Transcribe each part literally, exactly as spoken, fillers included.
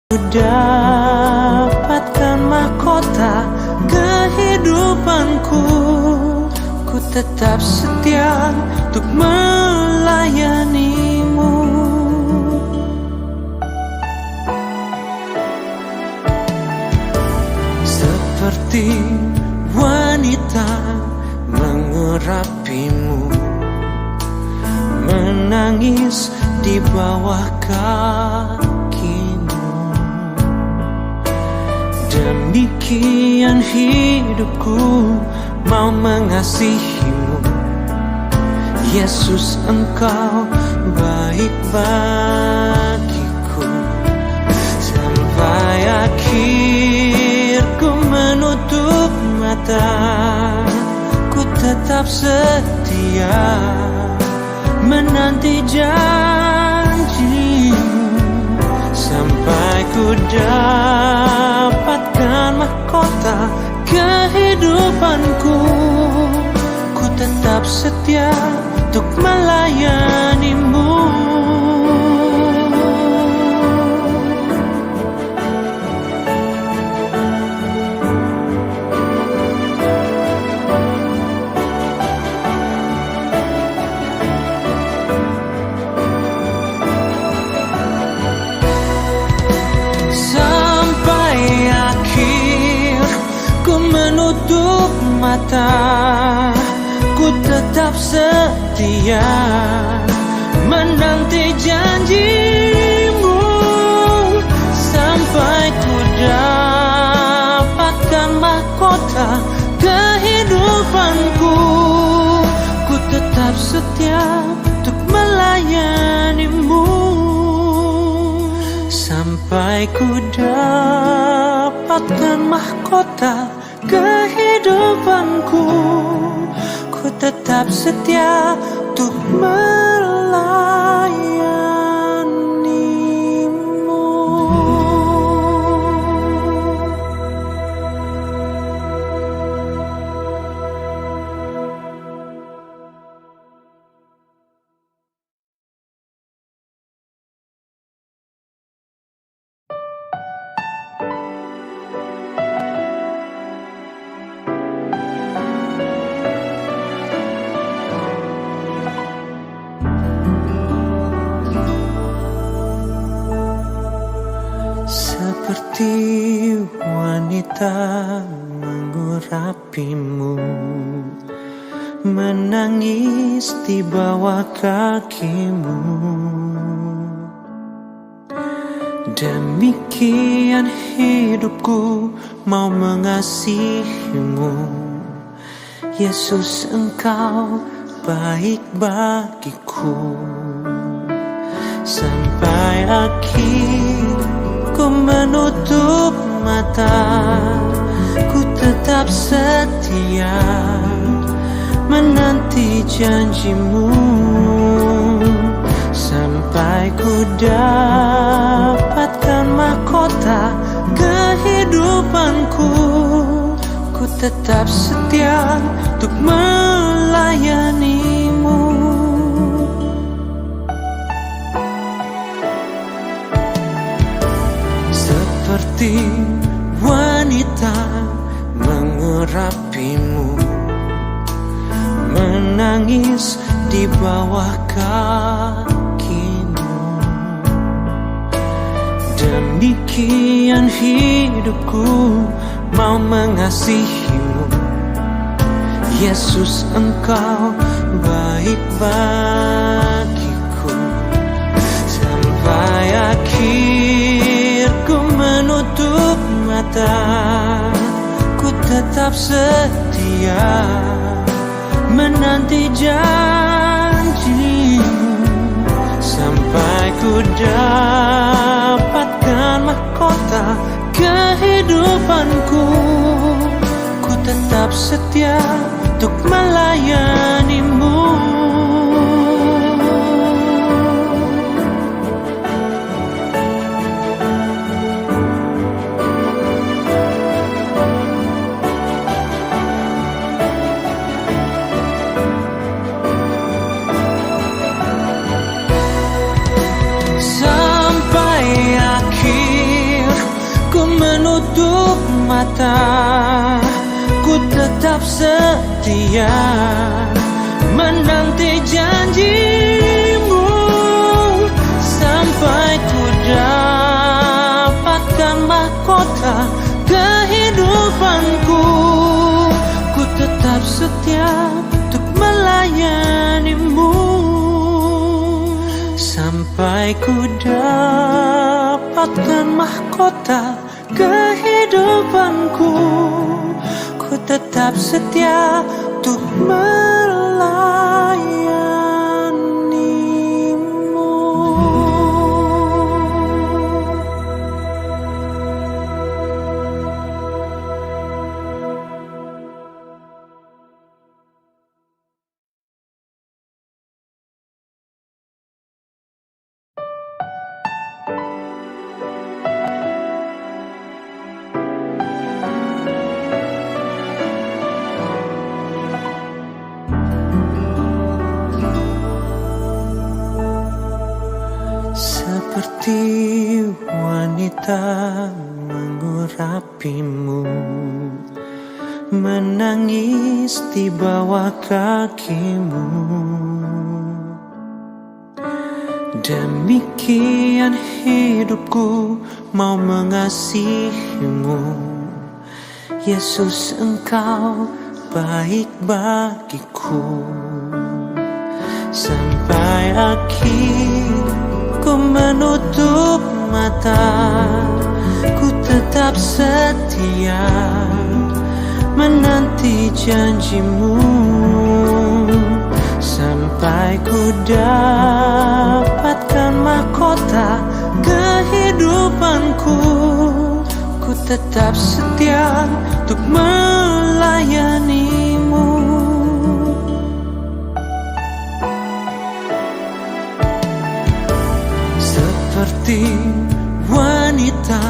Dapatkan mahkota kehidupanku, ku tetap setia untuk melayanimu. Seperti wanita mengurapimu, menangis di bawah kakimu. Demikian hidupku mau mengasihimu. Yesus, Engkau baik bagiku. Sampai akhir ku menutup mata, ku tetap setia menanti janjimu, sampai ku dapatkan mahkota kehidupanku. Ku tetap setia untuk melayanimu. Sampai akhir ku menutup mata, ku tetap setia menanti janjimu, sampai ku dapatkan mahkota kehidupanku. Ku tetap setia untuk melayanimu, sampai ku dapatkan mahkota kehidupanku. Ku tetap setia untuk melayanimu. Seperti wanita mengurapimu, menangis di bawah kakimu. Demikian hidupku mau mengasihimu. Yesus, Engkau baik bagiku. Sampai akhir ku menutup mata, ku tetap setia menanti janjimu, sampai ku dapatkan mahkota kehidupanku. Ku tetap setia untuk melayanimu. Seperti wanita mengurapimu, menangis di bawah kakimu. Demikian hidupku mau mengasihimu. Yesus, Engkau baik bagiku. Sampai akhir ku menutup mata, ku tetap setia menanti janjimu, sampai ku dapatkan mahkota kehidupanku. Ku tetap setia untuk melayanimu. Sampai akhir Ku tetap setia menanti janji-Mu, sampai ku dapatkan mahkota kehidupanku. Ku tetap setia untuk melayani-Mu, sampai ku dapatkan mahkota kehidupanku. Ku tetap setia untuk melayani-Mu. Seperti wanita mengurapi-Mu, menangis di bawah kaki-Mu. Demikian hidupku mau mengasihi-Mu. Yesus, Engkau baik bagiku. Sampai akhir ku menutup mata, ku tetap setia menanti janji-Mu, sampai ku dapatkan mahkota kehidupanku. Ku tetap setia untuk melayani-Mu. Seperti wanita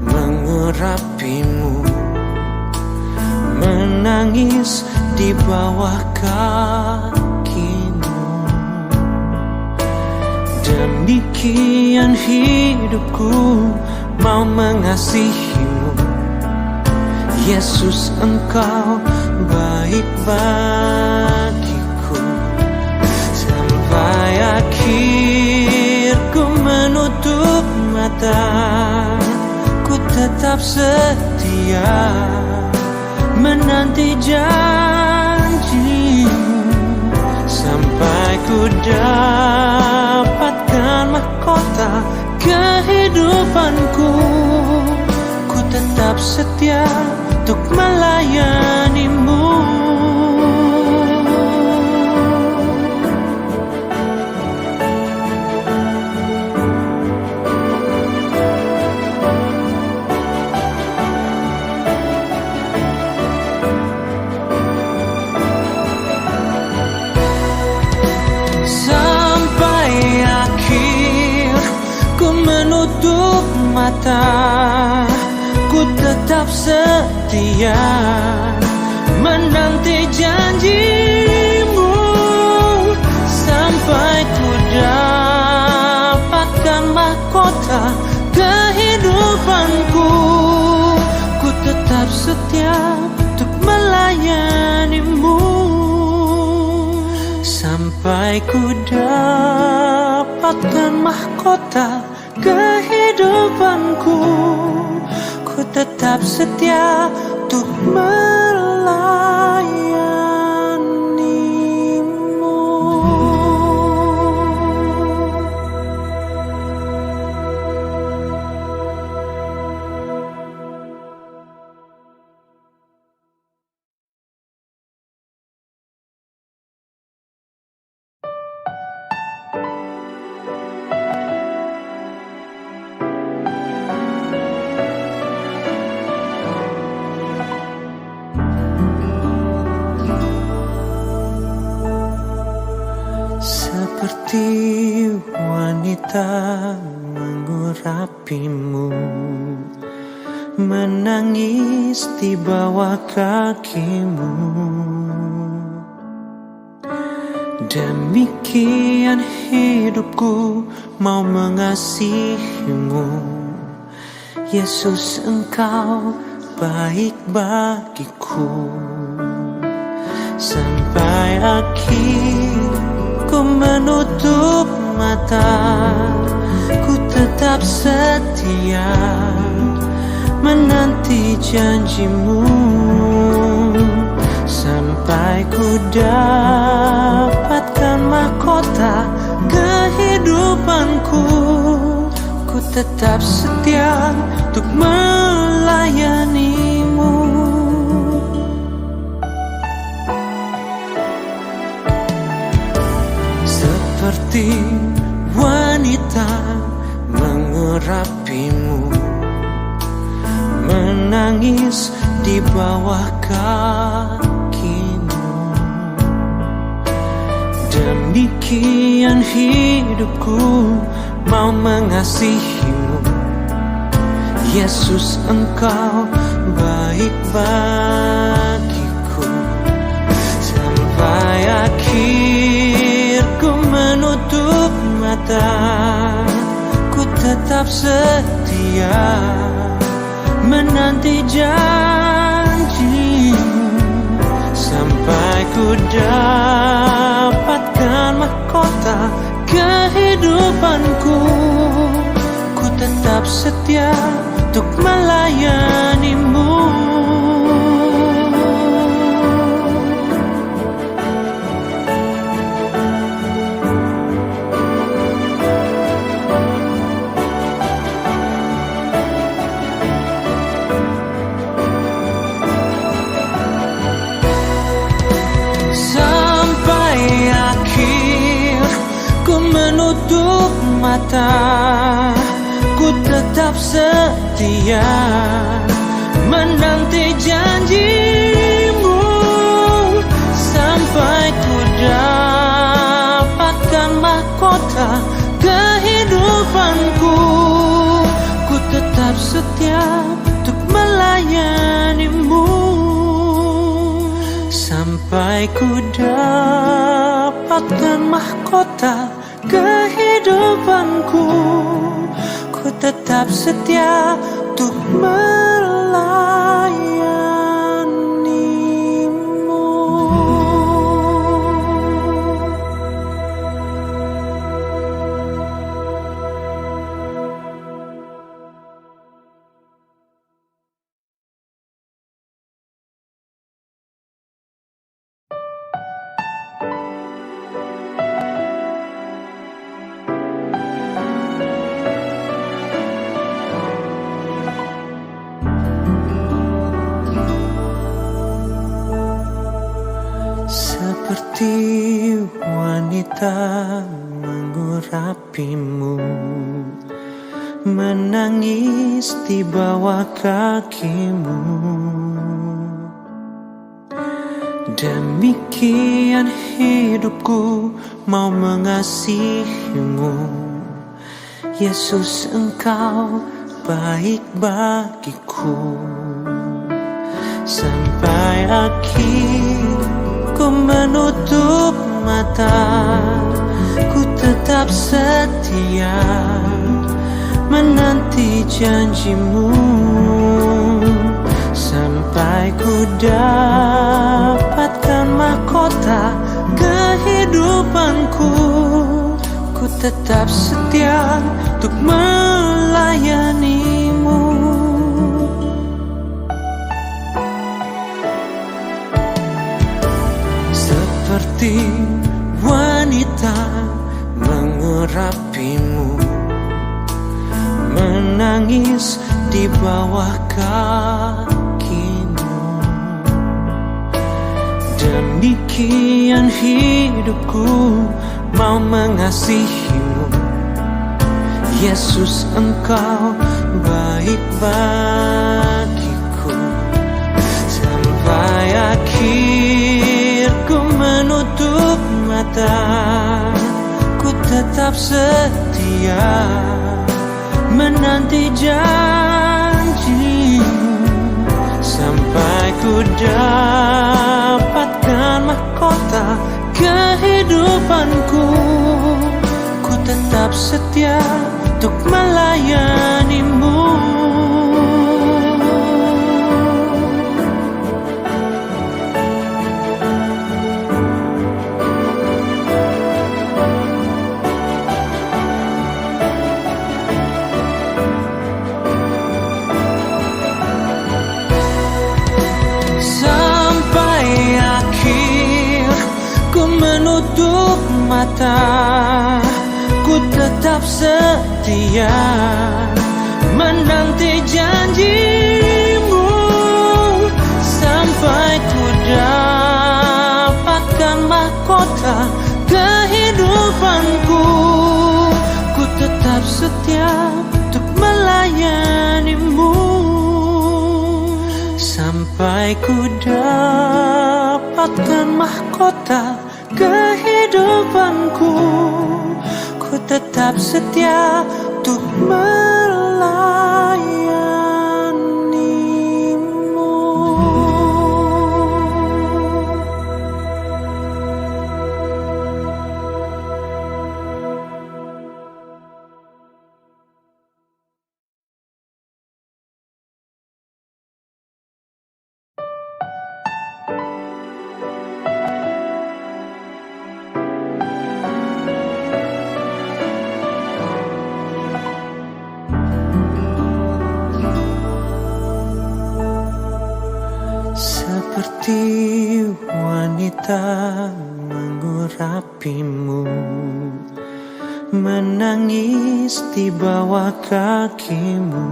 mengurapi-Mu, menangis di bawah kaki-Mu. Demikian hidupku mau mengasihi-Mu. Yesus, Engkau baik bagiku. Sampai akhir ku menutup mata, ku tetap setia menanti janji-Mu, sampai ku dapatkan mahkota kehidupanku. Ku tetap setia untuk melayani-Mu. Sampai akhir ku menutup mata, ku tetap setia menanti janji-Mu, sampai ku dapatkan mahkota kehidupanku. Ku tetap setia untuk melayani-Mu, sampai ku dapatkan mahkota kehidupanku. Ku tetap setia untuk melayani-Mu. Seperti wanita mengurapi-Mu, menangis di bawah kaki-Mu. Demikian hidupku mau mengasihi-Mu. Yesus, Engkau baik bagiku. Sampai akhir ku menutup mata, ku tetap setia menanti janjimu. Sampai ku dapatkan mahkota kehidupanku, ku tetap setia untuk melayanimu. Seperti wanita mengurapimu, menangis di bawah kakimu. Demikian hidupku mau mengasihimu. Yesus, Engkau baik bagiku. Sampai akhir ku menutup mata, ku tetap setia menanti janjimu. Sampai ku dapatkan mahkota kehidupanku, ku tetap setia untuk melayanimu. Sampai akhir ku menutup mata, ku tetap setia menanti janjimu. Sampai ku dapatkan mahkota kehidupanku, ku tetap setia untuk melayanimu. Sampai ku dapatkan mahkota kehidupanku, ku tetap setia untuk melayanimu. Seperti wanita mengurapimu, menangis di bawah kakimu. Demikian hidupku mau mengasihimu. Yesus, Engkau baik bagiku. Sampai akhir ku menutup mata, ku tetap setia menanti janjimu. Sampai ku dapatkan mahkota kehidupanku, ku tetap setia untuk melayanimu. Seperti wanita mengurapimu, menangis di bawah kakimu. Demikian hidupku mau mengasihimu. Yesus, Engkau baik bagiku. Sampai akhir ku menutup mata, ku tetap setia menanti janjimu. Sampai ku dapatkan mahkota kehidupanku, ku tetap setia untuk melayanimu. Tutup mata, ku tetap setia menanti janji-Mu, sampai ku dapatkan mahkota kehidupanku. Ku tetap setia untuk melayani-Mu, sampai ku dapatkan mahkota kehidupanku. Ku tetap setia untuk melayani-Mu. Seperti wanita mengurapimu, menangis di bawah kaki-Mu.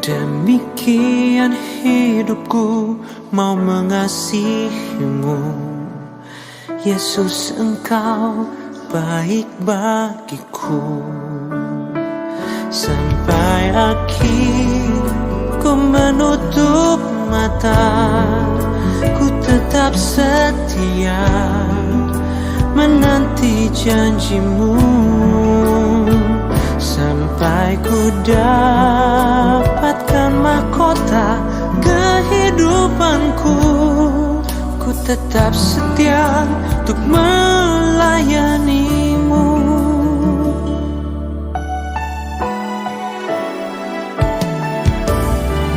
Demikian hidupku mau mengasihi-Mu. Yesus, Engkau baik bagiku. Sampai akhir ku menutup mata, ku tetap setia menanti janji-Mu, sampai ku dapatkan mahkota kehidupanku. Ku tetap setia untuk melayani-Mu.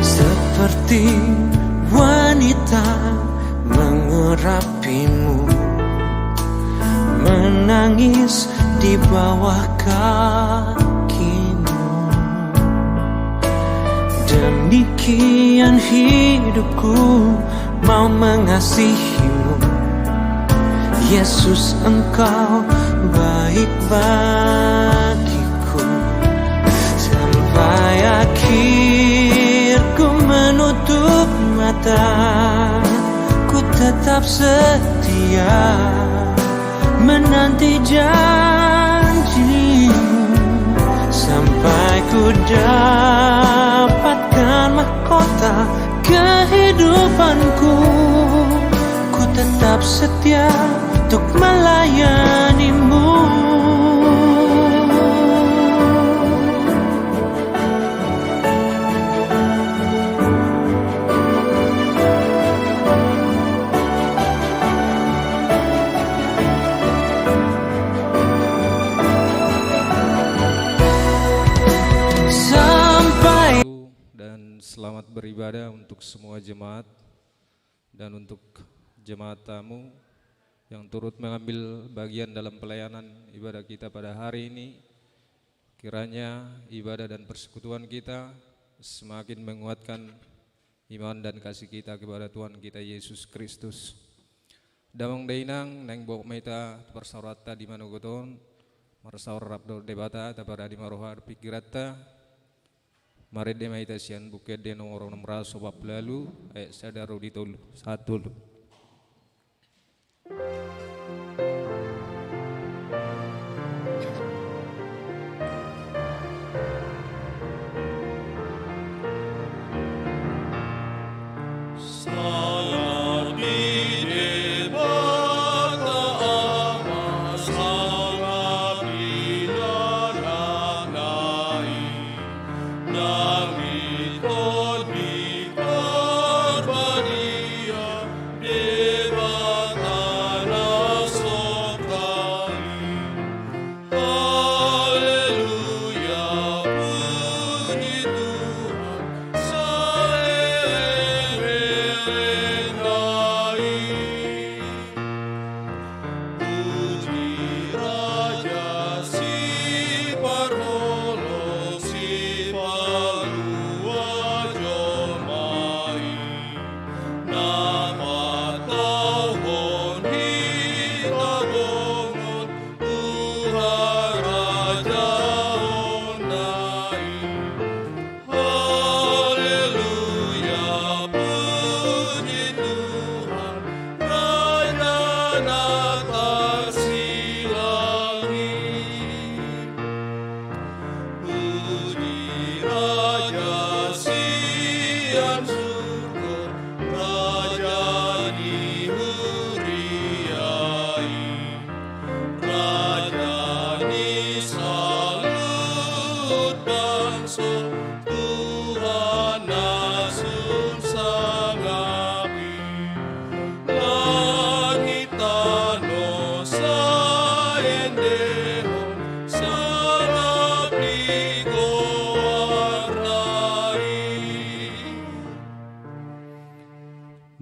Seperti wanita mengurapimu, menangis di bawah kakimu. Demikian hidupku mau mengasihi-Mu. Yesus, Engkau baik bagiku. Sampai akhir ku menutup mata, ku tetap setia menanti janji-Mu, sampai ku dapatkan mahkota kehidupanku. Ku tetap setia untuk melayani-Mu. Sampai. Dan selamat beribadah untuk semua jemaat dan untuk jemaat tamu yang turut mengambil bagian dalam pelayanan ibadah kita pada hari ini. Kiranya ibadah dan persekutuan kita semakin menguatkan iman dan kasih kita kepada Tuhan kita Yesus Kristus. Damang dainang, naeng boi ma hita tu parsaoranta di manogot on, marsaor rap dohot Debata, taparade ma roha dohot pingkiranta. Marende ma hita sian Buku Ende nomor onom ratus opat pulu ualu, ayat sada ro di tolu, sahat tolu.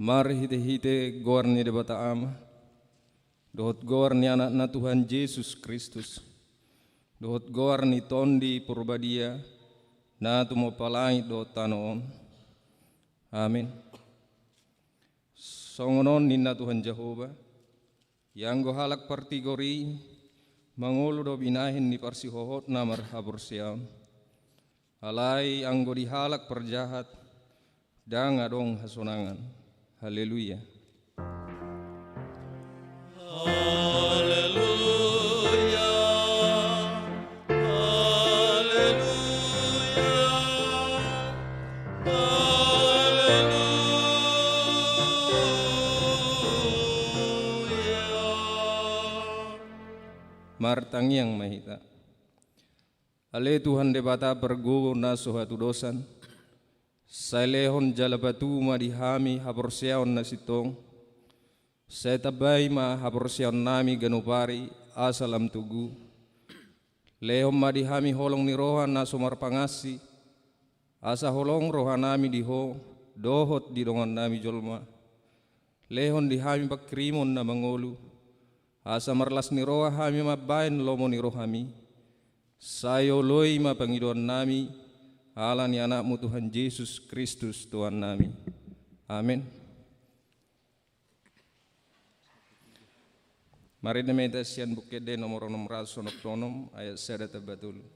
Marhitehite goar ni Debata Ama, dohot goar ni Anakna Tuhan Jesus Kristus, dohot goar ni Tondi Porbadia, na tumompa langit dohot tano on. Amin. Songon on ninna Tuhan Jahowa: Ianggo halak partigor i mangolu do binahen ni parsihohotna marhaporseaon. Alai anggo di halak parjahat ndang adong hasonangan. Haleluya. Haleluya. Haleluya. Haleluya. Martangiang ma hita. Ale Tuhan Debata pargogo na so hatudosan, sai lehon jala patudu ma di hami haporseaon na sintong. Sai tambai ma haporseaonnami ganup ari asa lam togu. Lehon ma di hami holong ni roha na so marpangansi, asa holong rohanami di Ho dohot di dongannami jolma. Lehon di hami panghirimon na mangolu, asa marlas ni roha hami mambahen lomo ni rohami. Sai oloi ma pangidoannami, ala ni Anakmu Tuhan Jesus Kristus Tuhannami. Amen. Marende ma hita sian Buku Ende nomor onom ratus onom pulu onom, ayat sada tamba tolu.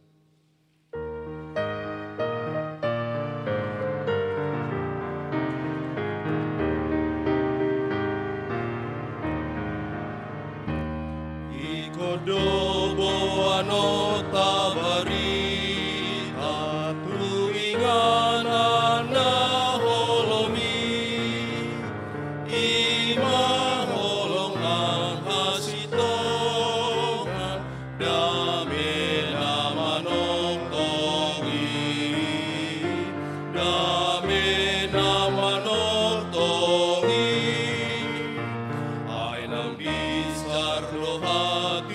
Ingkon do boanonta barita tu inganan na holom i. I ma holong nang hasintongan, dame na manongtong i, dame na manongtong i. Ai nang binsar do hatiuron,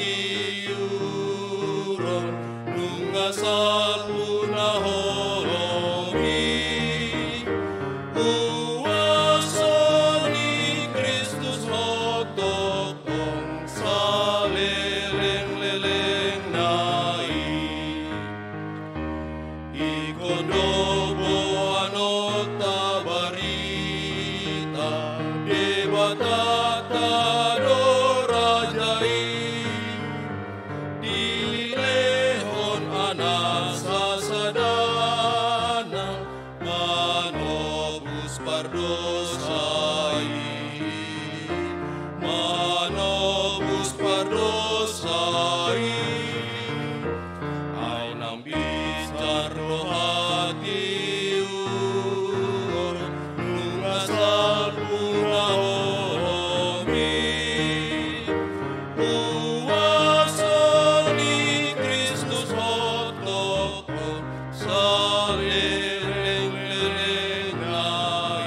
nunga salpu na holom i. Huaso ni Kristus hotopon salelenglelengna i. Ingkon do boanonta barita, Debatanta do raja i. Dilehon Anak sasadana, manobus pardosa i, manobus pardosa i. Ai nang binsar do hatiuron, nunga salpu na holom i. Huaso ni Kristus hotopon salelenglelengna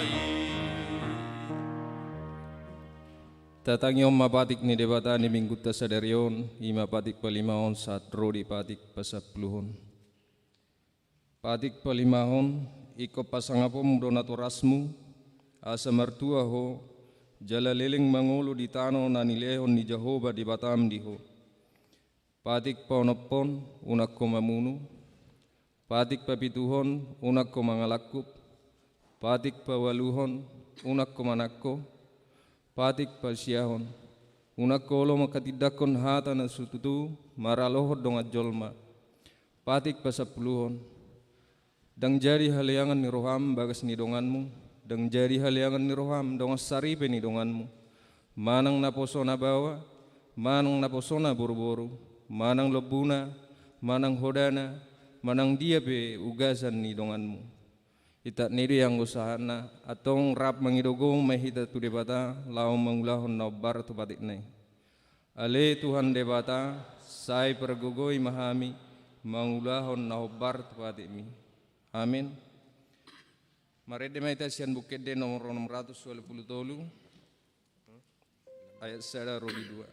i. Tatangihon ma patik ni Debata di minggunta sadari on, i ma patik palimahon sahat ro di patik pasampuluhon. Patik palimahon, ingkon pasangaponmu do natorasmu, asa martua ho, jala leleng mangolu di tano na nilehon ni Jahowa Debatam di ho. Patik paonomhon, unang ho mamunu. Patik papituhon, unang ho mangalangkup. Patik paualuhon, unang ho manangko. Patik pasiahon, unang ho olo manghatindanghon hata na so tutu maralohon dongan jolma. Patik pasampuluhon, ndang jadi haleangan ni roham bagas ni donganmu, ndang jadi haleangan ni roham dongan saripe ni donganmu. Manang naposona baoa, manang naposona boruboru, manang lombuna, manang hodana, manang dia pe ugasan ni donganmu. Itat ni do i anggo sahatna, antong rap mangido gogo ma hita tu Debata, laho mangulahon na hombar tu patikna i. Ale Tuhan Debata, sai pargogoi ma hami, mangulahon na hombar tu patikmi. Amin. Marende ma hita sian Buku Ende nomor onom ratus ualu pulu tolu. Ayat sada ro di dua.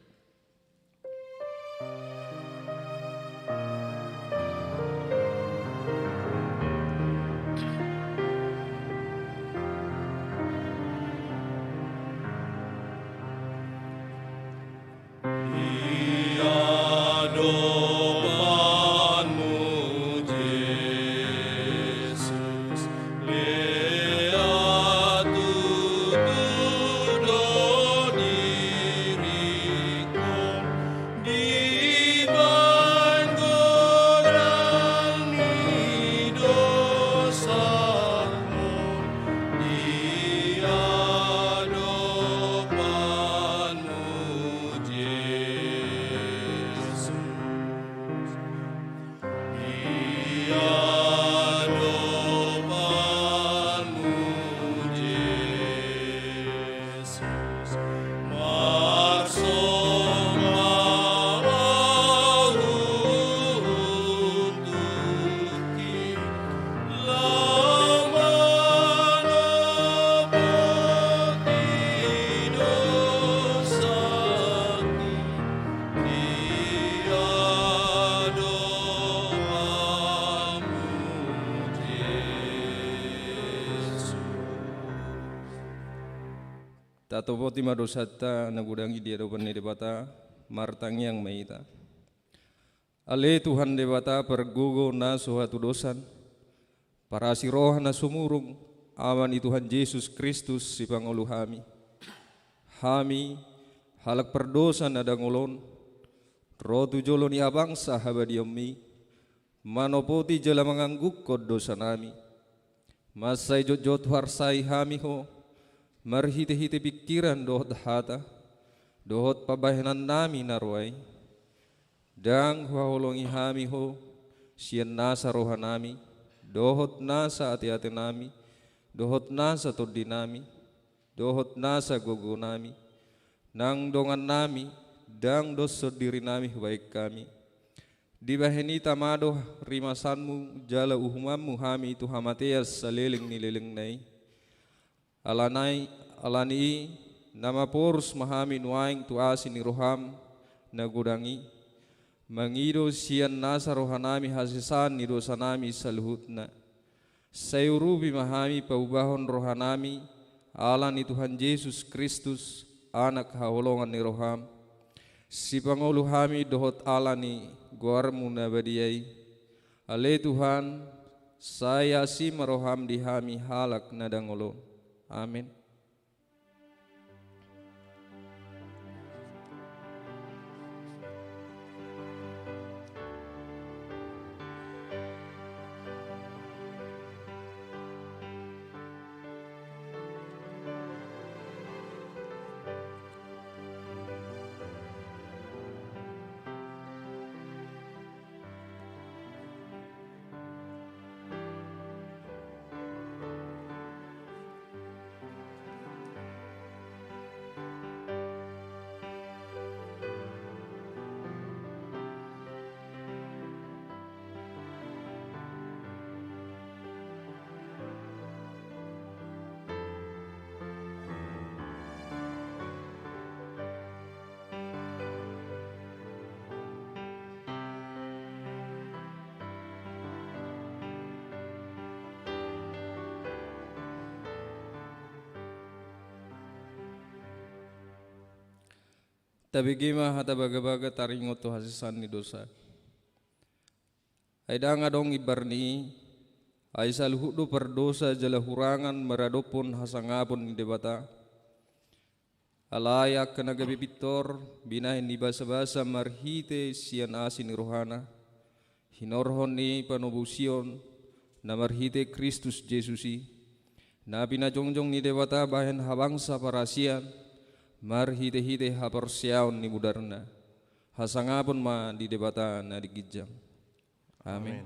Tatopoti ma dosanta na godang i di adopan ni Debata. Martangiang ma hita. Ale Tuhan Debata pargogo na so hatudosan, parasi roha na sumurung, Ama ni Tuhan Jesus Kristus sipangolu hami. Hami, halak pardosa na dangol on, ro tu jolo ni habangsa habadiaonmi, manopoti jala manganggungkon dosanami. Mansai jotjot huarsai hami Ho, marhitehite pingkiran dohot hata, dohot pambahenannami na roa i. Ndang huhaholongi hami Ho, sian nasa rohanami, dohot nasa ateatenami, dohot nasa tondinami, dohot nasa gogonami, nang dongannami, ndang doshon dirinami hubahen hami. Dibahen i tama do rimasanmu jala uhumanmu hami tu hamatean saleleng ni lelengna i. Alanai, alani i, na maporus ma hami nuaeng tu asi ni roham na godang i, mangido sian nasa rohanami hasesaan ni dosanami saluhutna. Sai urupi ma hami paubahon rohanami, ala ni Tuhan Jesus Kristus, Anak haholongan ni roham. Sipangolu hami dohot ala ni goarmu na badia i. Ale Tuhan, sai asi ma roham di hami halak na dangol on. Amen. Tabege ma hata bagabaga taringot tu hasesaan ni dosa. Ai ndang adong imbar ni i, ai saluhut do pardosa jala hurangan maradophon hasangapon ni Debata. Alai angka na gabe pintor, binahen ni basabasa marhite sian asi ni rohana, hinorhon ni panobusion na marhite Kristus Jesus i, na pinajongjong ni Debata bahen habangsa parasian, marhitehite haporseaon ni mudarna. Hasangapon ma di Debata na di ginjang. Amen. Amen.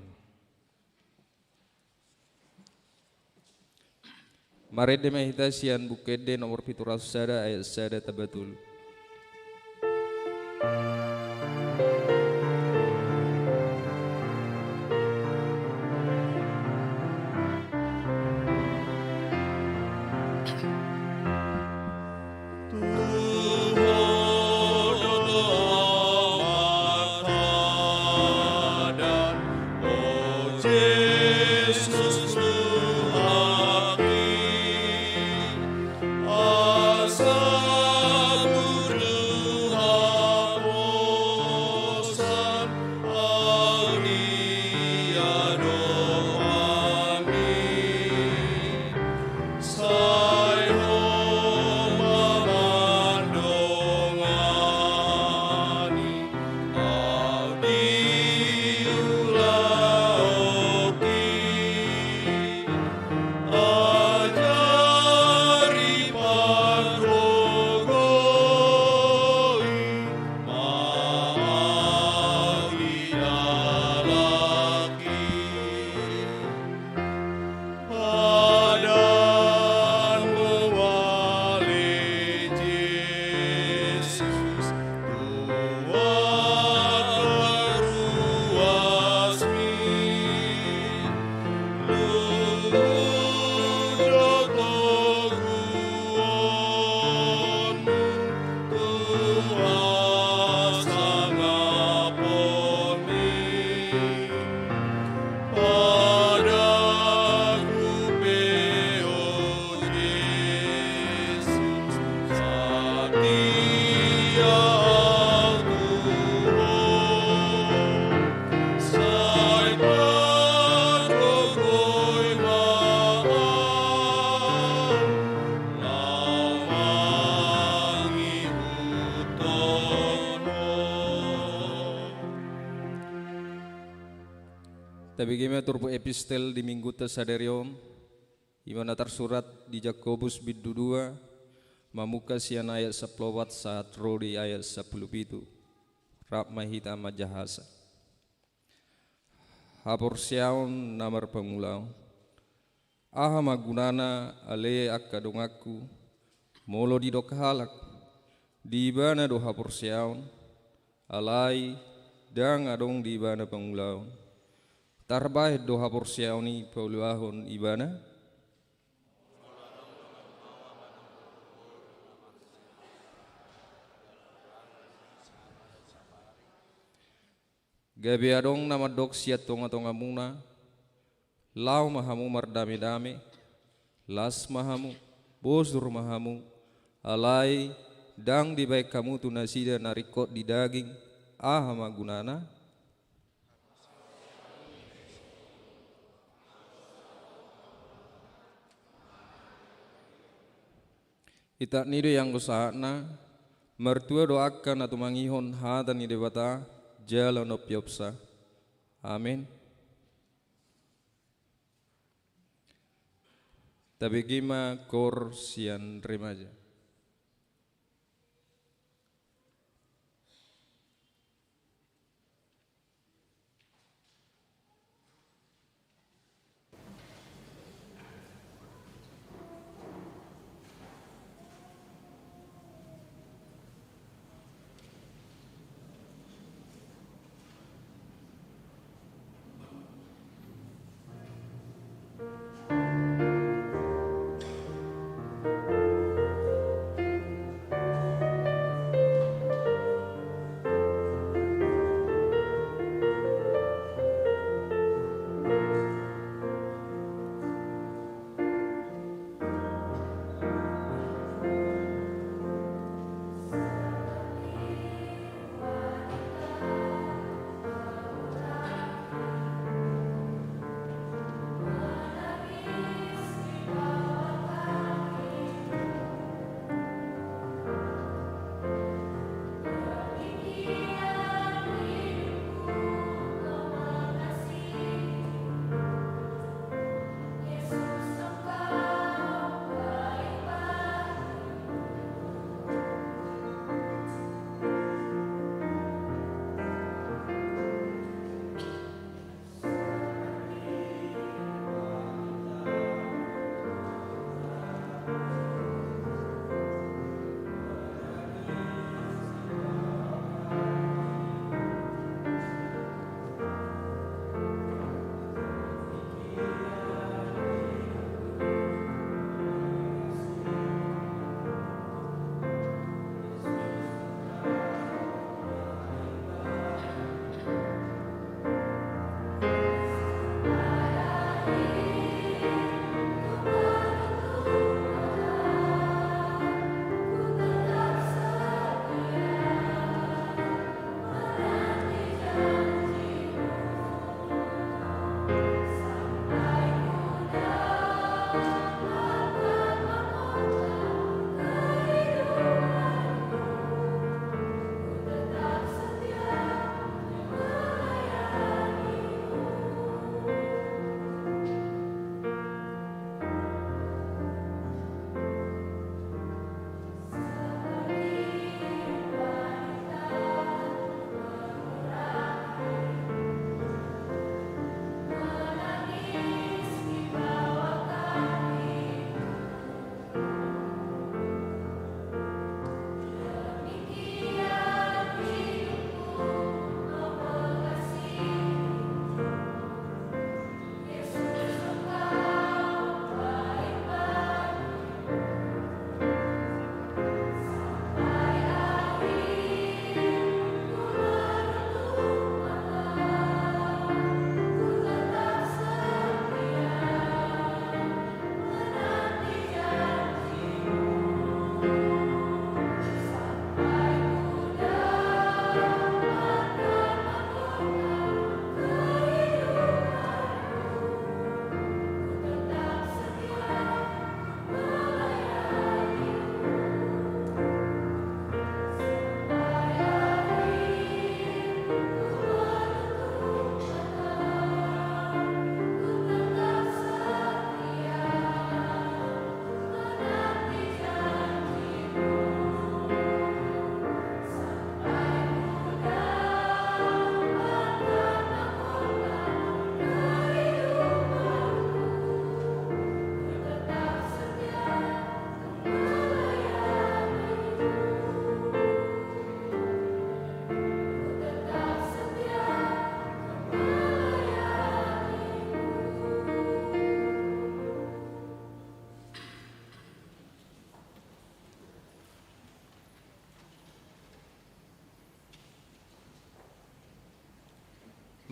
Marende ma hita sian Buku Ende nomor pitu ratus sada ayat sada tamba tolu. Tabege ma turpuk epistel di minggunta sadari on, i ma na tarsurat di Jakobus bindu dua, mamungka sian ayat sampulu opat sahat ro di ayat sampulu pitu. Rap ma hita manjahasa. Haporseaon na marpangulaon. Aha ma gunana ale angka donganku, molo didok halak, di ibana do haporseaon, alai ndang adong di ibana pangulaon? Tarbahen do haporseaon i paulahon ibana? Gabe adong na mandok sian tongatongamuna, laho ma hamu mardamedame, las ma hamu, bosur ma hamu, alai ndang dibahen hamu tu nasida na ringkot di daging, aha ma gunana? Itak ni do i anggo sahatna, martua do angka na tumangihon hata ni Debata, jala na umpeopsa. Amen. Tabege ma koor sian remaja.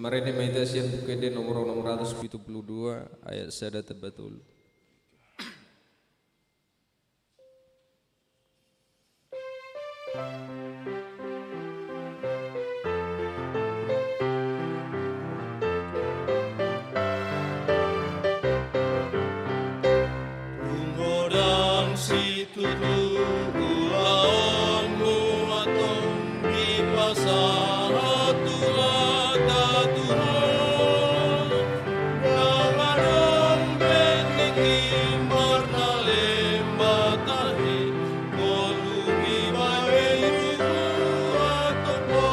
Marende ma hita sian Buku Ende nomor onom ratus pitu pulu dua, ayat sada tamba tolu. Tung godang situtu ulaonmu, antong dipasahat Tuhanta tu ho. Ndang adong be tingki marnalem ba tahi, ngolu dibahen Tuhan antong ho.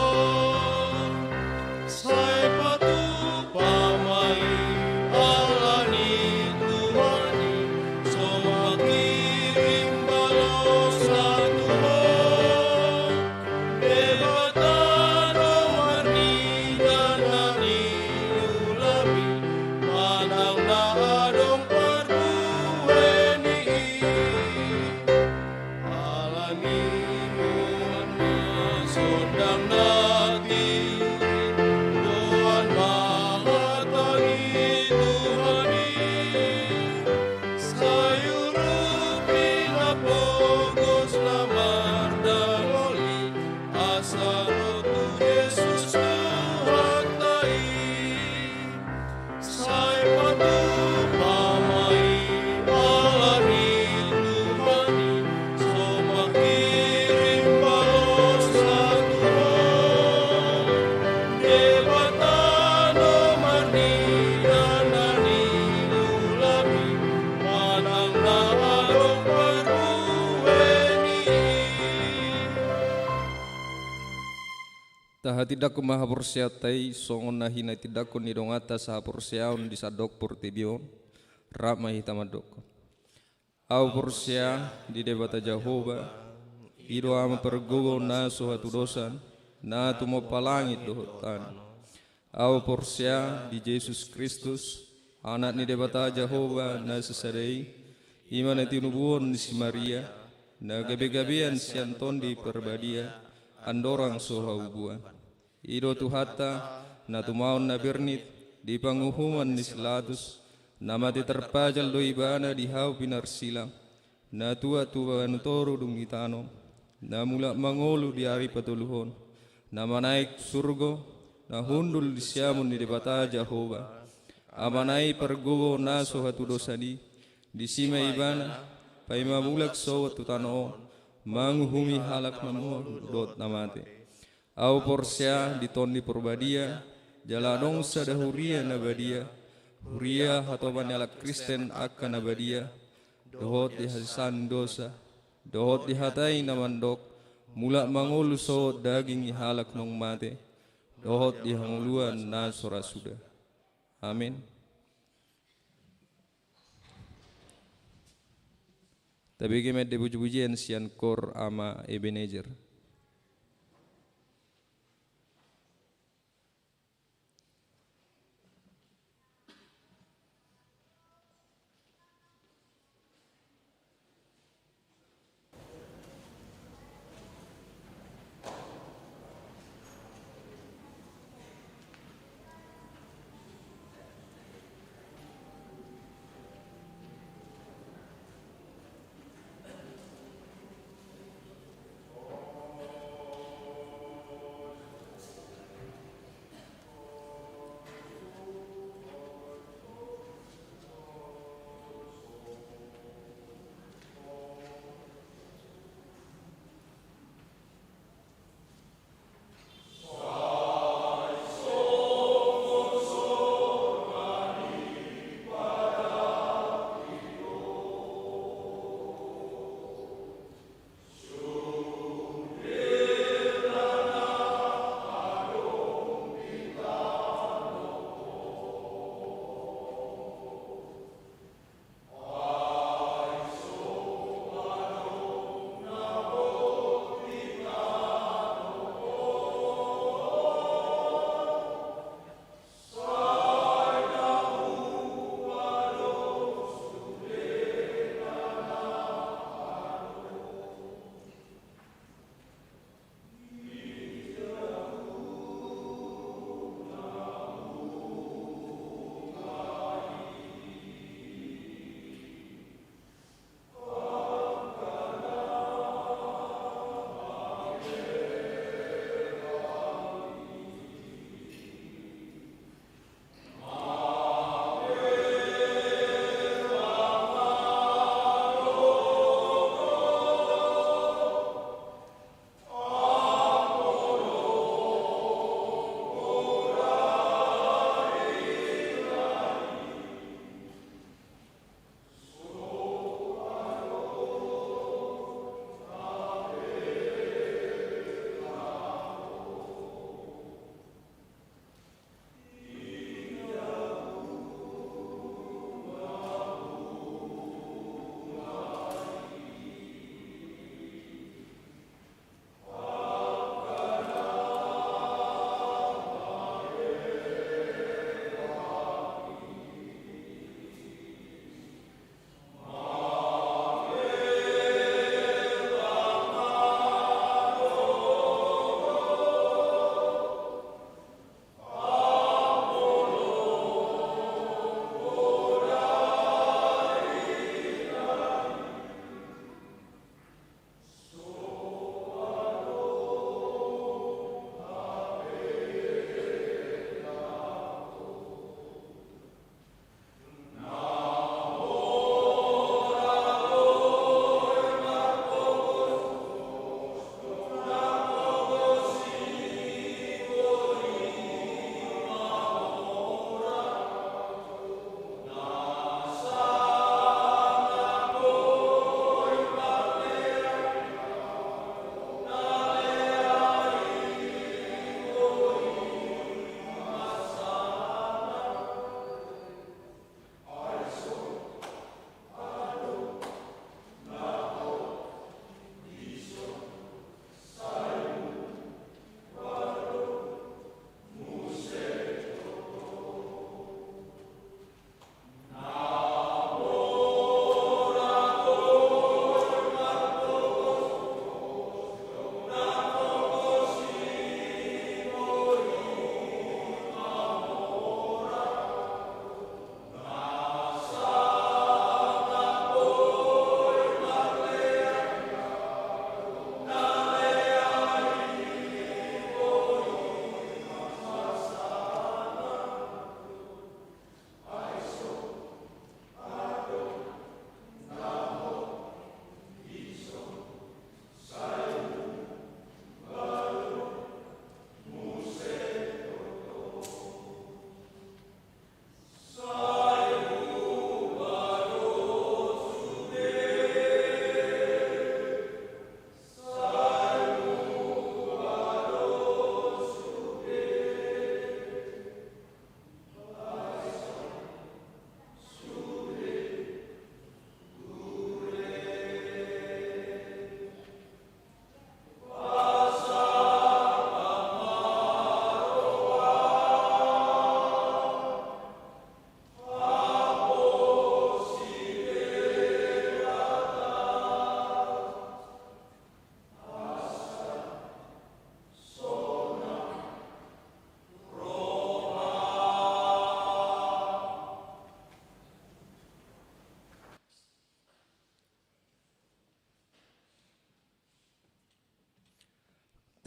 Sai patupa ma i, ala ni Tuhan i so mangkirim balosan tu ho. Debata do marnida na niulami, manang na adong parbue ni i. Ala ni i, nuaeng ma sondang na tiur i, dohan ma hata ni Tuhan i. Sai urupi na pogos na mardangol i, asa ro tu Jesus Tuhanta i. Sai patupa ma i, ala ni Tuhan i so mangkirim balosan tu ho. Debata do marnida na niulami, manang na adong parbue ni i. Tahatindangkon ma haporseaonta i songon na hinatindangkon ni donganta sahaporseaon di sandok portibi on. Rap ma hita mandok. Ahu porsea di Debata Jahowa, i do Ama pargogo na so hatudosan, na tumompa langit dohot tano. Ahu porsea di Jesus Kristus, Anak ni Debata Jahowa na sasada i, i ma na tinubuhon ni si Maria, na gabegabean sian Tondi Parbadia, andorang so haubuan. I do Tuhanta, na tumaon na bernit di panguhuman ni si Latus, na mate tarpajal do Ibana di hau pinarsilang, na tuat tu banu toru dung i tano, na mulak mangolu di ari patoluhon, na manaek surgo, na hundul di siamun ni Debata Jahowa, Amana i pargogo na so hatudosan i. Disi ma Ibana paima mulak sogot tu tano on, manguhumi halak na moru dohot na mate. Ahu porsea di Tondi Parbadia, jala adong sada huria na badia, huria hatopan ni halak Kristen angka na badia, dohot di hasesaan ni dosa, dohot di hata i na mandok, mulak mangolu sogot daging ni halak naung mate, dohot di hangoluan na so ra suda. Amen. Tabege ma ende pujipujian sian Kor Ama Ebenezer.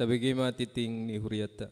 Tabege ma tingting ni hurianta.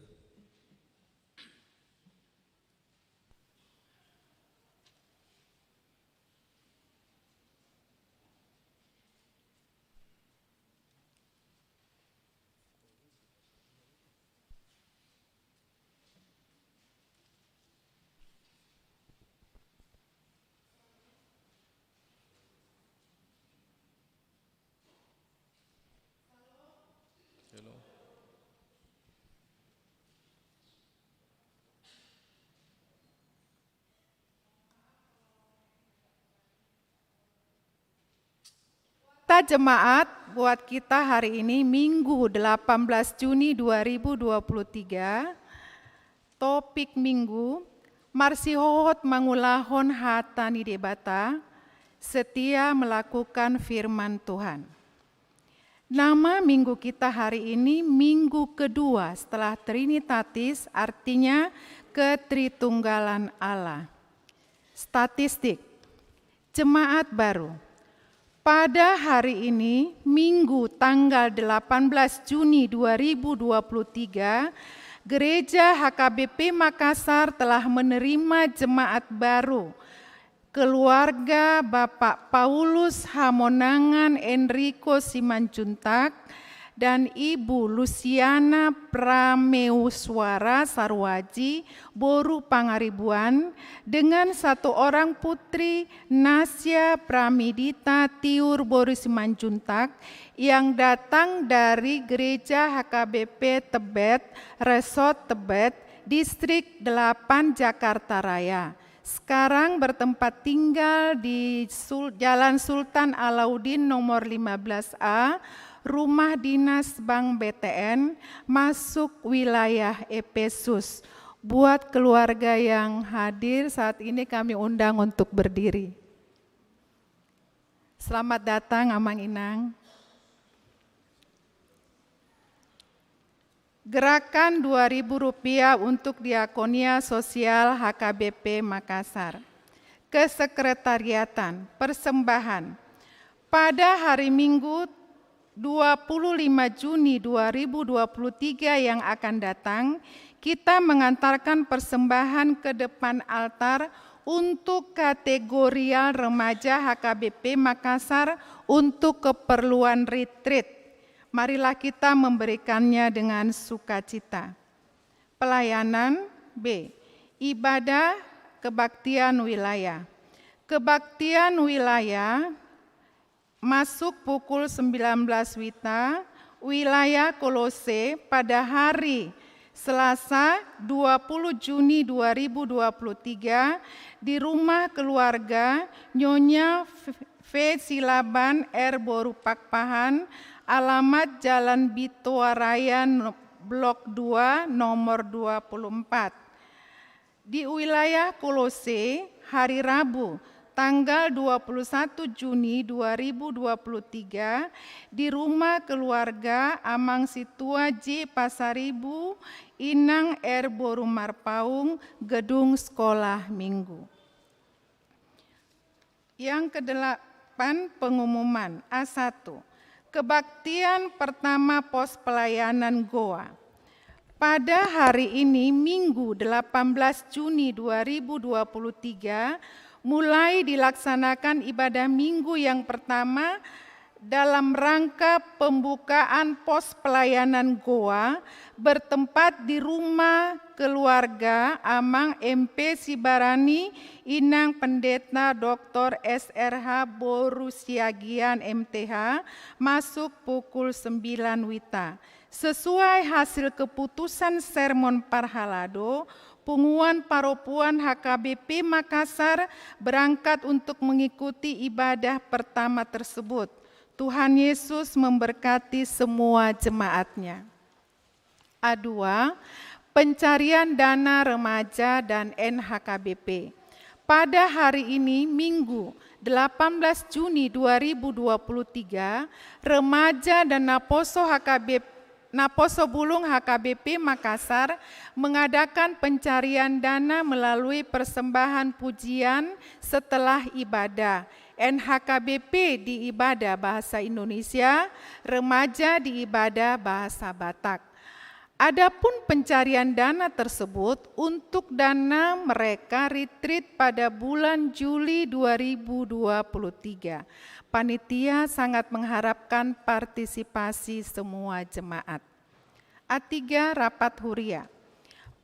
Kata jemaat buat kita hari ini, Minggu delapan belas Juni dua ribu dua puluh tiga, topik Minggu, marsihohot mangulahon hata ni Debata, setia melakukan firman Tuhan. Nama Minggu kita hari ini, Minggu kedua setelah Trinitatis, artinya Ketritunggalan Allah. Statistik. Jemaat baru. Pada hari ini, Minggu tanggal delapan belas Juni dua ribu dua puluh tiga, Gereja H K B P Makassar telah menerima jemaat baru, keluarga Bapak Paulus Hamonangan Enrico Simanjuntak dan Ibu Luciana Prameuswara Sarwaji, boru Pangaribuan, dengan satu orang putri, Nasya Pramidita Tiur, boru Simanjuntak, yang datang dari Gereja H K B P Tebet, Resort Tebet, Distrik delapan, Jakarta Raya. Sekarang bertempat tinggal di Sul-, Jalan Sultan Alauddin nomor lima belas A, rumah dinas Bank B T N, masuk wilayah Epesus. Buat keluarga yang hadir, saat ini kami undang untuk berdiri. Selamat datang, Amang Inang. Gerakan dua ribu rupiah untuk Diakonia Sosial H K B P Makassar. Kesekretariatan, persembahan. Pada hari Minggu, dua puluh lima Juni dua ribu dua puluh tiga yang akan datang, kita mengantarkan persembahan ke depan altar untuk kategorial remaja H K B P Makassar untuk keperluan retreat. Marilah kita memberikannya dengan sukacita. Pelayanan, B. Ibadah kebaktian wilayah. Kebaktian wilayah masuk pukul sembilan belas wita, wilayah Kolose, pada hari Selasa, dua puluh Juni dua ribu dua puluh tiga, di rumah keluarga Nyonya F-, V Silaban R boru Pakpahan, alamat Jalan Bitoa Raya no-, Blok dua, nomor dua puluh empat. Di wilayah Kolose, hari Rabu, tanggal dua puluh satu Juni dua ribu dua puluh tiga, di rumah keluarga Amang Situa J Pasaribu, Inang R boru Marpaung, Gedung Sekolah Minggu. Yang kedelapan, pengumuman. A satu. Kebaktian pertama pos pelayanan Goa. Pada hari ini, Minggu, delapan belas Juni dua ribu dua puluh tiga, mulai dilaksanakan ibadah Minggu yang pertama dalam rangka pembukaan pos pelayanan Goa, bertempat di rumah keluarga Amang M P Sibarani, Inang Pendeta Doktor S R H boru Siagian M T H, masuk pukul sembilan wita. Sesuai hasil keputusan sermon parhalado, punguan paropuan H K B P Makassar berangkat untuk mengikuti ibadah pertama tersebut. Tuhan Yesus memberkati semua jemaatnya. A dua, pencarian dana remaja dan N H K B P. Pada hari ini, Minggu, delapan belas Juni dua ribu dua puluh tiga, remaja dan naposo H K B, naposo bulung H K B P Makassar mengadakan pencarian dana melalui persembahan pujian setelah ibadah. N H K B P di ibadah bahasa Indonesia, remaja di ibadah bahasa Batak. Adapun pencarian dana tersebut untuk dana mereka retreat pada bulan Juli dua ribu dua puluh tiga. Panitia sangat mengharapkan partisipasi semua jemaat. A tiga, rapat huria.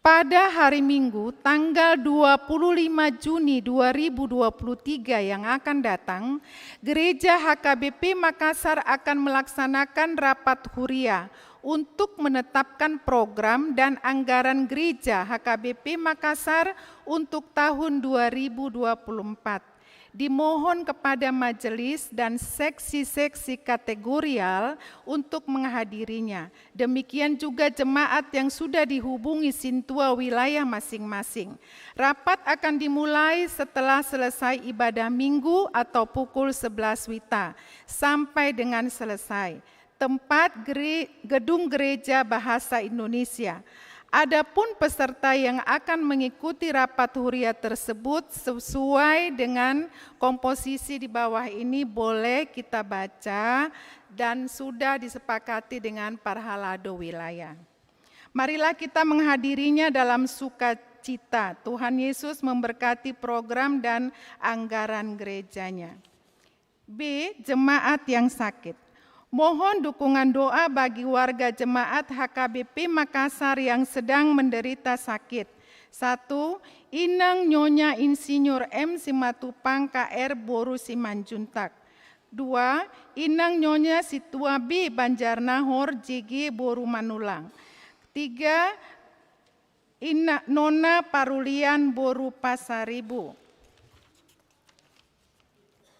Pada hari Minggu, tanggal dua puluh lima Juni dua ribu dua puluh tiga yang akan datang, Gereja H K B P Makassar akan melaksanakan rapat huria untuk menetapkan program dan anggaran Gereja H K B P Makassar untuk tahun dua ribu dua puluh empat. Dimohon kepada majelis dan seksi-seksi kategorial untuk menghadirinya. Demikian juga jemaat yang sudah dihubungi sintua wilayah masing-masing. Rapat akan dimulai setelah selesai ibadah Minggu atau pukul sebelas WITA sampai dengan selesai. Tempat gere-, Gedung Gereja Bahasa Indonesia. Adapun peserta yang akan mengikuti rapat huria tersebut sesuai dengan komposisi di bawah ini boleh kita baca dan sudah disepakati dengan parhalado wilayah. Marilah kita menghadirinya dalam sukacita. Tuhan Yesus memberkati program dan anggaran gereja-Nya. B, jemaat yang sakit. Mohon dukungan doa bagi warga jemaat H K B P Makassar yang sedang menderita sakit. Satu, Inang Nyonya Insinyur M Simatupang K R boru Simanjuntak. Dua, Inang Nyonya Situa B Banjarnahor J G boru Manulang. Tiga, Ina-, Nona Parulian boru Pasaribu.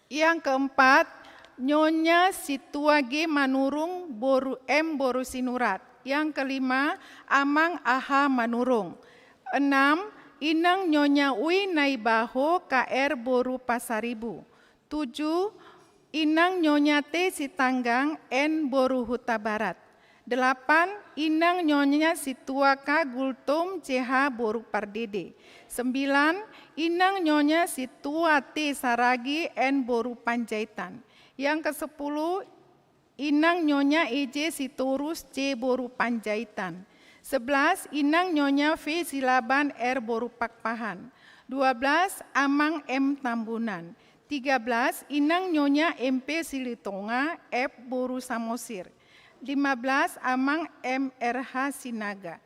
Yang keempat, Nyonya Situa G Manurung boru M boru Sinurat. Yang kelima, Amang A H Manurung. Enam, Inang Nyonya Ui Naibaho K R boru Pasaribu. Tujuh, Inang Nyonya T Sitanggang N boru Hutabarat. Delapan, Inang Nyonya Situa K Gultom C H boru Pardede. Sembilan, Inang Nyonya Situa T Saragi N boru Panjaitan. Yang kesepuluh, Inang Nyonya E J Sitorus C boru Panjaitan. Sebelas, Inang Nyonya V Silaban R boru Pakpahan. Dua belas, Amang M Tambunan. Tiga belas, Inang Nyonya M P Silitonga F boru Samosir. Lima belas, Amang M R H Sinaga.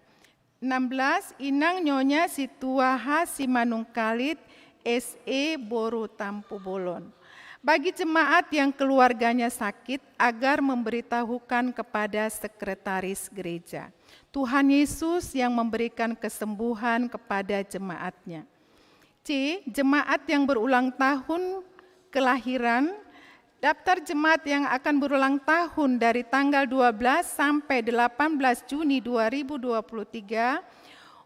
Enam belas, Inang Nyonya Situa H Simanungkalit S E boru Tampubolon. Bagi jemaat yang keluarganya sakit, agar memberitahukan kepada sekretaris gereja. Tuhan Yesus yang memberikan kesembuhan kepada jemaat-Nya. C, jemaat yang berulang tahun kelahiran. Daftar jemaat yang akan berulang tahun dari tanggal dua belas sampai delapan belas Juni dua ribu dua puluh tiga,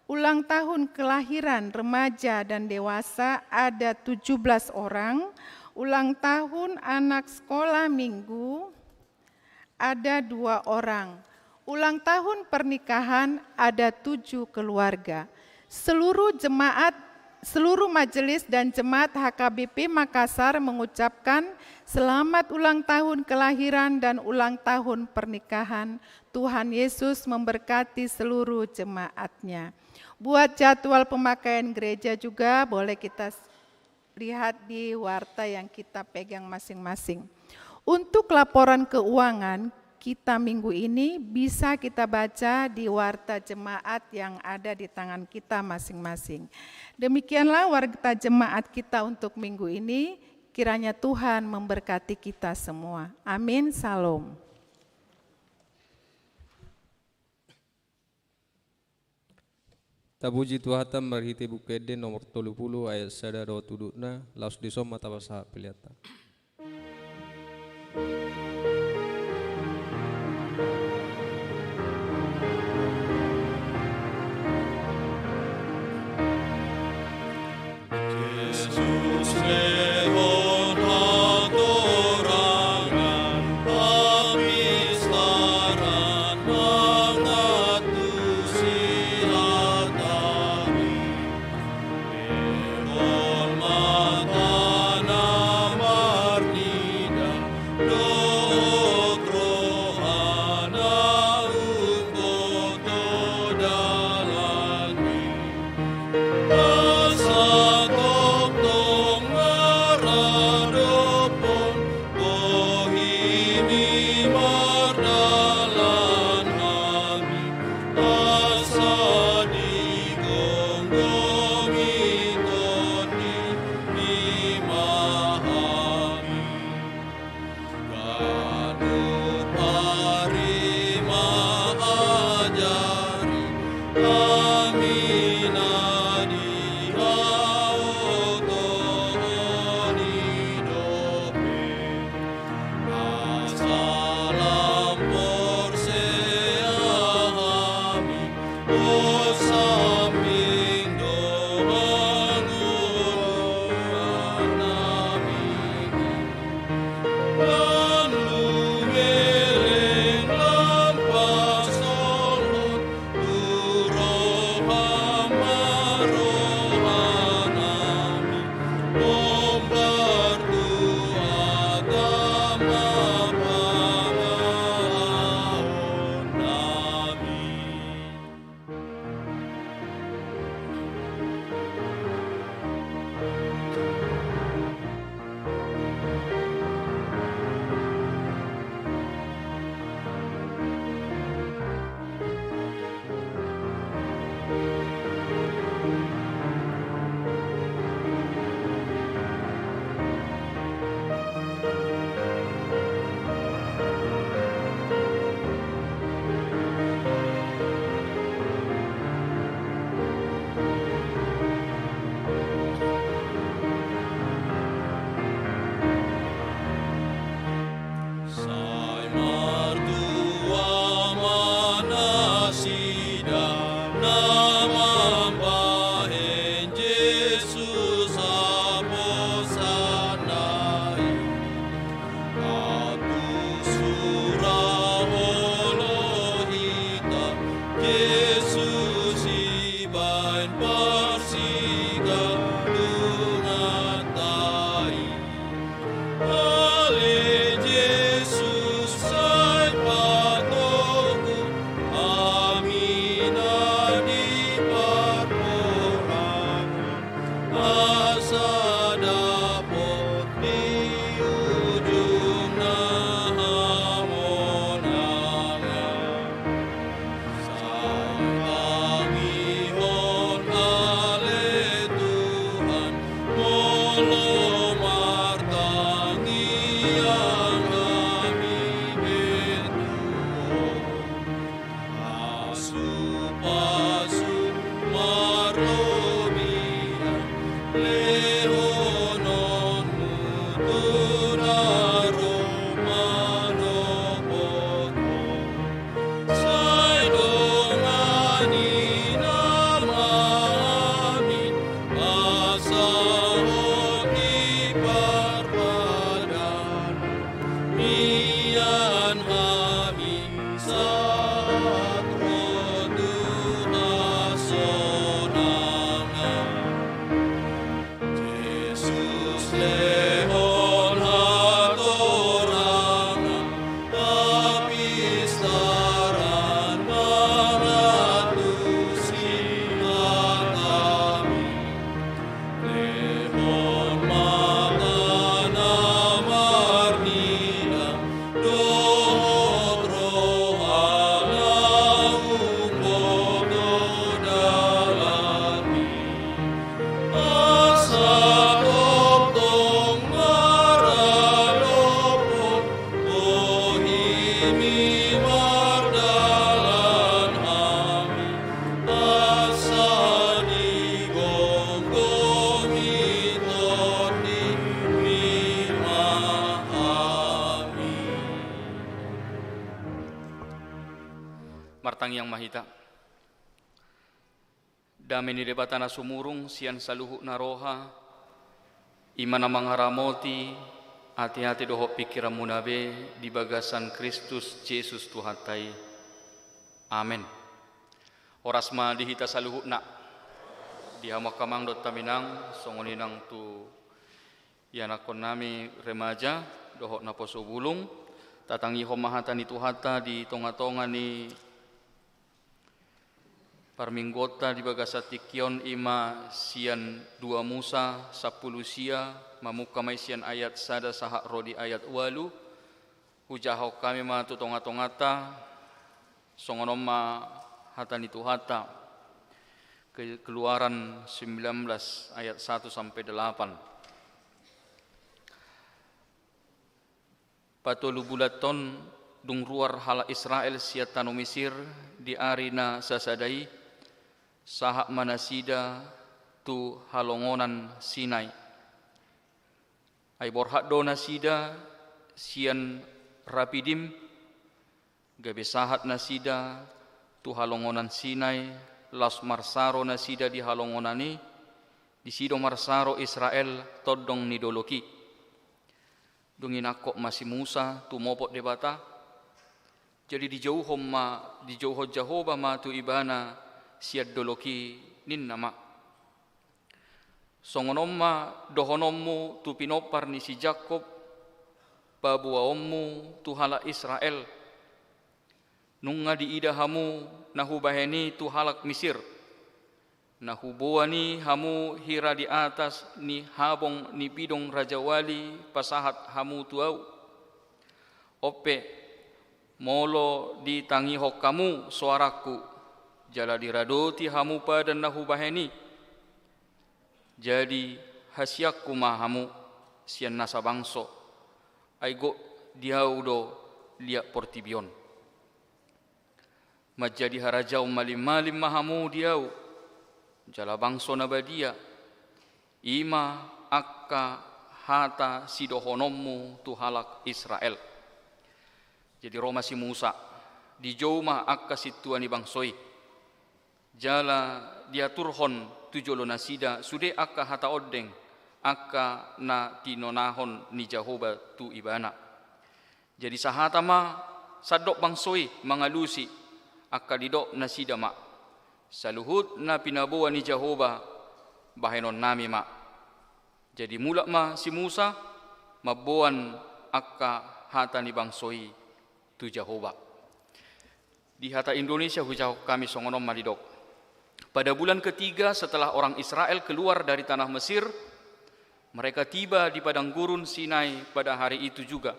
ulang tahun kelahiran remaja dan dewasa ada tujuh belas orang, ulang tahun anak sekolah minggu, ada dua orang. Ulang tahun pernikahan ada tujuh keluarga. Seluruh jemaat, seluruh majelis dan jemaat H K B P Makassar mengucapkan selamat ulang tahun kelahiran dan ulang tahun pernikahan. Tuhan Yesus memberkati seluruh jemaat-Nya. Buat jadwal pemakaian gereja juga boleh kita lihat di warta yang kita pegang masing-masing. Untuk laporan keuangan kita minggu ini bisa kita baca di warta jemaat yang ada di tangan kita masing-masing. Demikianlah warta jemaat kita untuk minggu ini. Kiranya Tuhan memberkati kita semua. Amin. Syalom. Tapuji Tuhanta marhite Buku Ende nomor tolu pulu ayat sada dohot udutna, laos dison ma tapasahat peleanta. Jesus lehon hatorangan, pamistaran mangantusi hata-Ni. Lehon mata na marnida, Martangiang ma hita. Dame ni Debata na sumurung sian saluhut na roha, i ma na mangaramoti ateate dohot pingkiranmuna be di bagasan Kristus Jesus Tuhanta i. Amen. Horas ma di hita saluhutna. Di hamu angka amang dohot haminang, songon i nang tu ianakkonnami remaja dohot naposo bulung, tatangihon ma hata ni Tuhanta di tongatonga ni parmingguonta di bagasan tingki on, i ma sian dua Musa sampulu sia, mamungka ma i sian ayat sada sahat ro di ayat ualu. Hujahahon hami ma tu tongatonganta. Songon on ma hata ni Tuhanta. Ke-, Keluaran sembilan belas ayat satu sampai delapan. Patolu bulan on dung ruar halak Israel sian tano Misir di ari na sasada i, sahat ma nasida tu halongonan Sinai. Ai borhat do nasida sian Rapidim, gabe sahat nasida tu halongonan Sinai, laos marsaro nasida di halongonan i. Disi do marsaro Israel tondong ni dolok i. Dung i nangkok ma si Musa tumopot Debata. Jadi dijouhon ma, dijouhon Jahowa ma tu ibana sian dolok i, ninna ma: Songon on ma dohononmu tu pinompar ni si Jakkob, paboaonmu tu halak Israel: Nunga diida hamu na hubahen i tu halak Misir, na huboan i hamu hira di atas ni habong ni pidong rajawali pasahat hamu tu ahu. On pe, molo ditangihon hamu soarangku, jala diradoti hamu padan na hubahen i, jadi hasianku ma hamu sian nasa bangso, ai gok di ahu do liat portibi on. Manjadi harajaon malimmalim ma hamu di ahu, jala bangso na badia, i ma angka hata sidohononmu tu halak Israel. Jadi ro ma si Musa, dijou ma angka sintua ni bangso i. Jala diaturhon tu jolo nasida sude angka hata ondeng, angka na tinonahon ni Jahowa tu ibana. Jadi sahata ma sandok bangso i mangalusi, angka didok nasida ma: Saluhut na pinaboa ni Jahowa, bahenonnami ma. Jadi mulak ma si Musa mamboan angka hata ni bangso i tu Jahowa. Di hata Indonesia hujahahon hami songon on ma didok: Pada bulan ketiga setelah orang Israel keluar dari tanah Mesir, mereka tiba di padang gurun Sinai pada hari itu juga.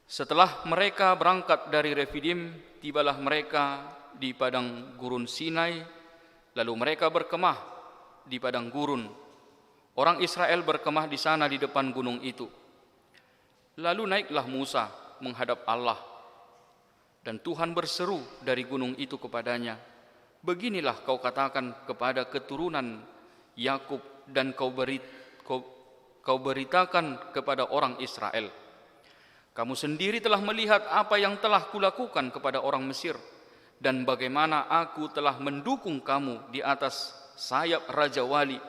Setelah mereka berangkat dari Refidim, tibalah mereka di padang gurun Sinai, lalu mereka berkemah di padang gurun. Orang Israel berkemah di sana di depan gunung itu. Lalu naiklah Musa menghadap Allah. Dan Tuhan berseru dari gunung itu kepadanya, "Beginilah kau katakan kepada keturunan Yakub dan kau beri-, kau, kau beritakan kepada orang Israel, 'Kamu sendiri telah melihat apa yang telah kulakukan kepada orang Mesir, dan bagaimana aku telah mendukung kamu di atas sayap Raja Wali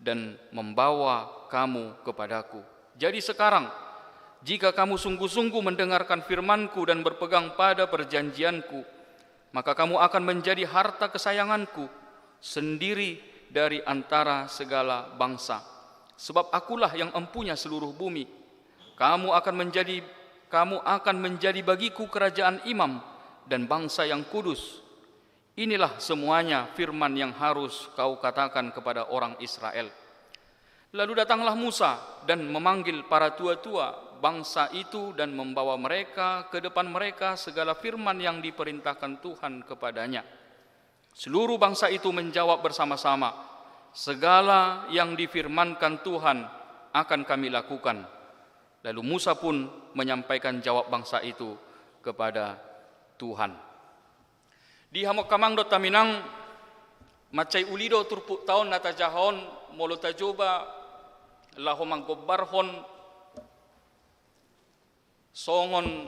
dan membawa kamu kepadaku. Jadi sekarang, jika kamu sungguh-sungguh mendengarkan firman-Ku dan berpegang pada perjanjian-Ku, maka kamu akan menjadi harta kesayangan-Ku sendiri dari antara segala bangsa. Sebab Akulah yang empunya seluruh bumi. Kamu akan menjadi, kamu akan menjadi bagi-Ku kerajaan imam dan bangsa yang kudus. Inilah semuanya firman yang harus kau katakan kepada orang Israel.'" Lalu datanglah Musa dan memanggil para tua-tua bangsa itu dan membawa mereka ke depan mereka segala firman yang diperintahkan Tuhan kepadanya. Seluruh bangsa itu menjawab bersama-sama, "Segala yang difirmankan Tuhan akan kami lakukan." Lalu Musa pun menyampaikan jawab bangsa itu kepada Tuhan. Di hamu angka amang dohot haminang, mansai uli do turpukta on na tajaha on, molo tajoba laho manggombarhon songon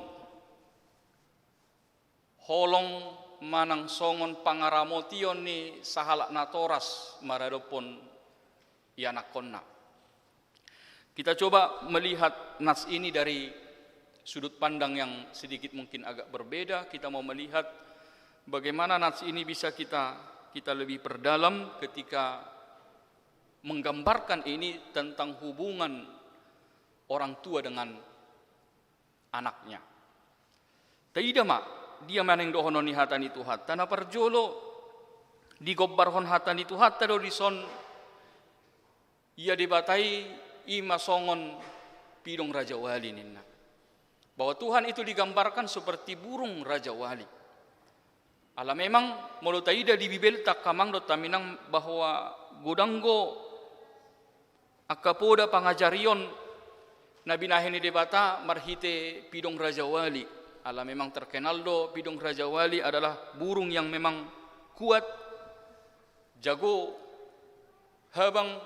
holong manang songon pangaramotion ni sahalak natoras maradophon ianakhonna. Kita coba melihat nats ini dari sudut pandang yang sedikit mungkin agak berbeda. Kita mau melihat bagaimana nats ini bisa kita, kita lebih perdalam ketika menggambarkan ini tentang hubungan orang tua dengan anaknya. Taida ma, dia ma naeng dohonon ni hata ni Tuhanta. Na parjolo, digombarhon hata ni Tuhanta do dison, ia Debata i, i ma songon pidong rajawali ninna. Bahwa Tuhan itu digambarkan seperti burung rajawali. Ala memang molo taida di Bibelta angka amang dohot inang bahwa godang do angka poda pangajarion na binahen ni Debata marhite pidong rajawali. Ala memang terkenal do pidong rajawali adalah burung yang memang kuat, jago, habang,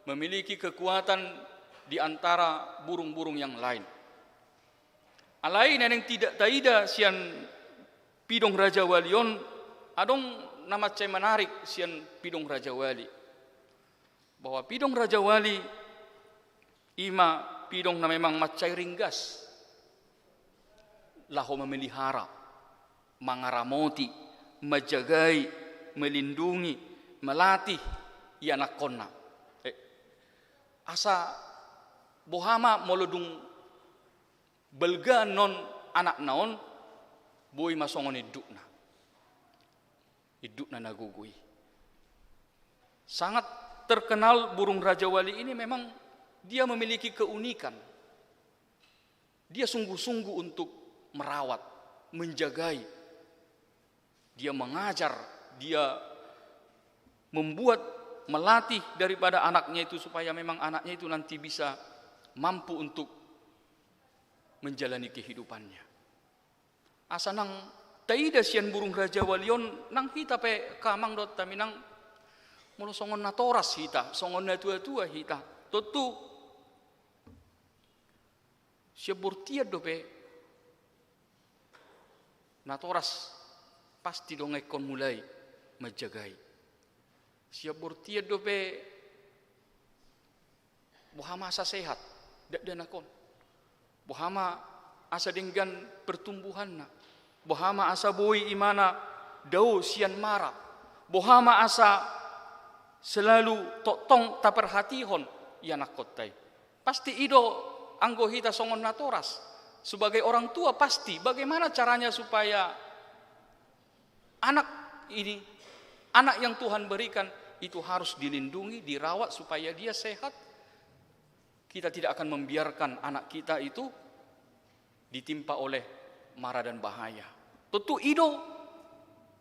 memiliki kekuatan di antara burung-burung yang lain. Alai na naeng taida sian pidong rajawali on, adong na mansai menarik sian pidong rajawali. Bahwa pidong rajawali i ma pidong na memang mansai ringgas laho memelihara, mangaramoti, manjagai, melindungi, melatih ianakhonna. Eh, asa boha ma molo dung balga annon anakna on, boi ma songon indukna. Indukna na gogo i. Sangat terkenal burung rajawali ini, memang dia memiliki keunikan. Dia sungguh-sungguh untuk merawat, menjagai. Dia mengajar, dia membuat, melatih daripada anaknya itu supaya memang anaknya itu nanti bisa mampu untuk menjalani kehidupannya. Asa nang taida sian burung rajawali on, nang hita pe angka amang dohot inang, molo songon natoras hita, songon natua-tua hita, tontu sian bortian dope natoras pasti do nga ingkon mulai manjagai. Sian bortian dope boha ma asa sehat dakdanak on, boha ma asa denggan pertumbuhanna, boha ma asa boi imana dao sian mara, boha ma asa selalu tongtong taperhatihon ianakhonta i. Pasti i do anggo hita songon natoras, sebagai orang tua pasti bagaimana caranya supaya anak ini, anak yang Tuhan berikan itu harus dilindungi, dirawat supaya dia sehat. Kita tidak akan membiarkan anak kita itu ditimpa oleh mara dan bahaya. Tontu i do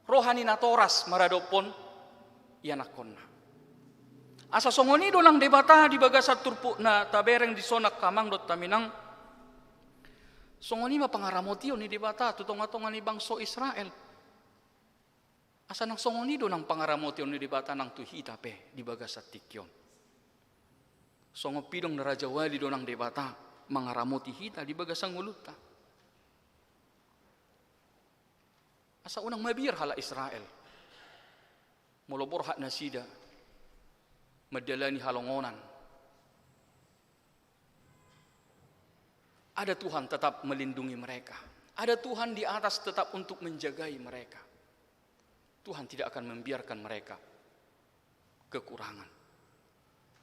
roha ni natoras maradophon ianakhonna. Asa songon i do nang Debata di bagasan turpuk na tabereng dison angka amang dohot inang. Songon i ma pangaramotion ni Debata tu tonga-tonga ni bangso Israel. Asa nang songon i do nang pangaramotion ni Debata nang tu hita pe di bagasan tingki on. Songon pidong na rajawali do nang Debata mangaramoti hita di bagasan ngolunta. Asa unang mabiar halak Israel molo borhat nasida mandalani halongonan. Ada Tuhan tetap melindungi mereka. Ada Tuhan di atas tetap untuk menjagai mereka. Tuhan tidak akan membiarkan mereka kekurangan.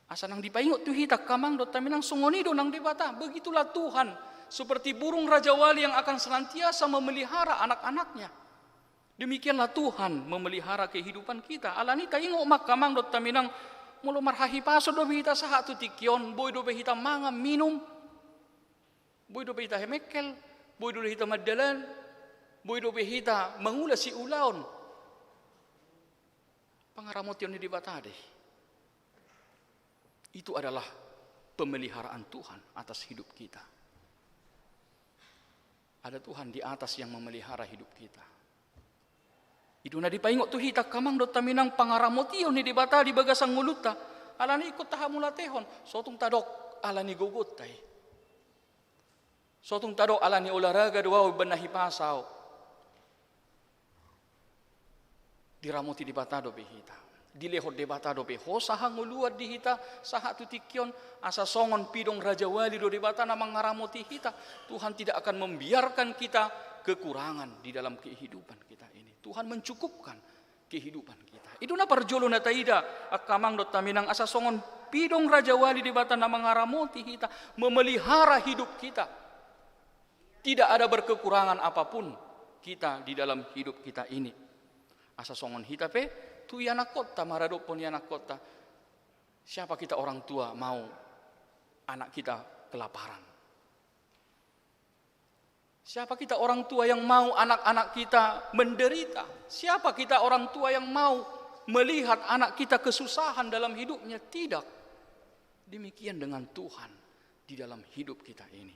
Asa nang dipaingot tu hita angka amang dohot inang, songon i do nang Debata. Begitulah Tuhan, seperti burung rajawali yang akan senantiasa memelihara anak-anaknya. Demikianlah Tuhan memelihara kehidupan kita. Alani i taingot ma angka amang dohot inang, molo marhahipason dope hita sahat tu tingki on, boi dope hita mangan minum, boi dope hita hemengkel, boi dope hita mandalan, boi dope hita mangula siulaon. Pangaramotion ni Debata do i. Itu adalah pemeliharaan Tuhan atas hidup kita. Ada Tuhan di atas yang memelihara hidup kita. I do na dipaingot tu hita angka amang dohot inang, pangaramotion ni Debata di bagasan ngolunta. Alani i ingkon tahamauliatehon, so tung tadok alani gogonta i. So tung tadok alani olahraga do au, umbahen na hipasa au. Diramoti Debata dope hita. Dilehon Debata dope hosa hangoluan di hita sahat tu tingki on, asa songon pidong rajawali do Debata na mangaramoti hita. Tuhan tidak akan membiarkan kita kekurangan di dalam kehidupan kita ini. Tuhan mencukupkan kehidupan kita. I do na parjolo na taida, angka amang dohot hami inang, asa songon pidong rajawali Debata na mangaramoti hita, memelihara hidup kita. Tidak ada berkekurangan apapun kita di dalam hidup kita ini. Asa songon hita pe, tu ianakkonta, maradophon ianakkonta. Siapa kita orang tua mau anak kita kelaparan? Siapa kita orang tua yang mau anak-anak kita menderita? Siapa kita orang tua yang mau melihat anak kita kesusahan dalam hidupnya? Tidak. Demikian dengan Tuhan di dalam hidup kita ini.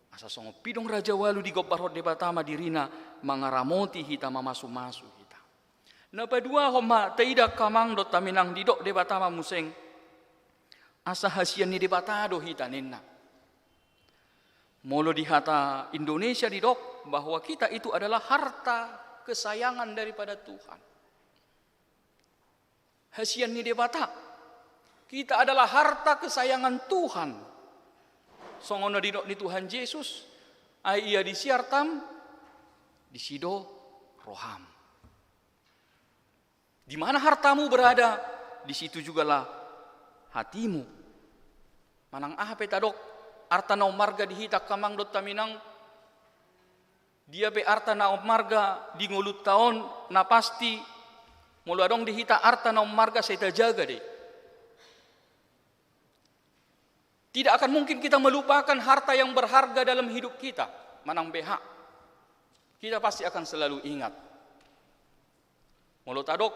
Asa songon pidong rajawali digombarhon Debata ma dirina mangaramoti hita, mamasumasu hita. Na paduahon ma taida angka amang dohot hami inang, didok Debata ma muse, asa hasian ni Debata do hita ninna. Molo di hata Indonesia didok bahwa kita itu adalah harta kesayangan daripada Tuhan. Hasian ni Debata. Kita adalah harta kesayangan Tuhan. Songon na didok ni Tuhan Jesus, ai ia disi artam, disi do roham. Di mana hartamu berada, di situ jugalah hatimu. Manang aha pe tadok, arta na ummarga di hita angka amang dohot hami inang, dia pe arta na ummarga di ngolunta on, na pasti, molo adong di hita arta na ummarga, sai tajaga do i. Tidak akan mungkin kita melupakan harta yang berharga dalam hidup kita, manang beha. Kita pasti akan selalu ingat. Molo tadok,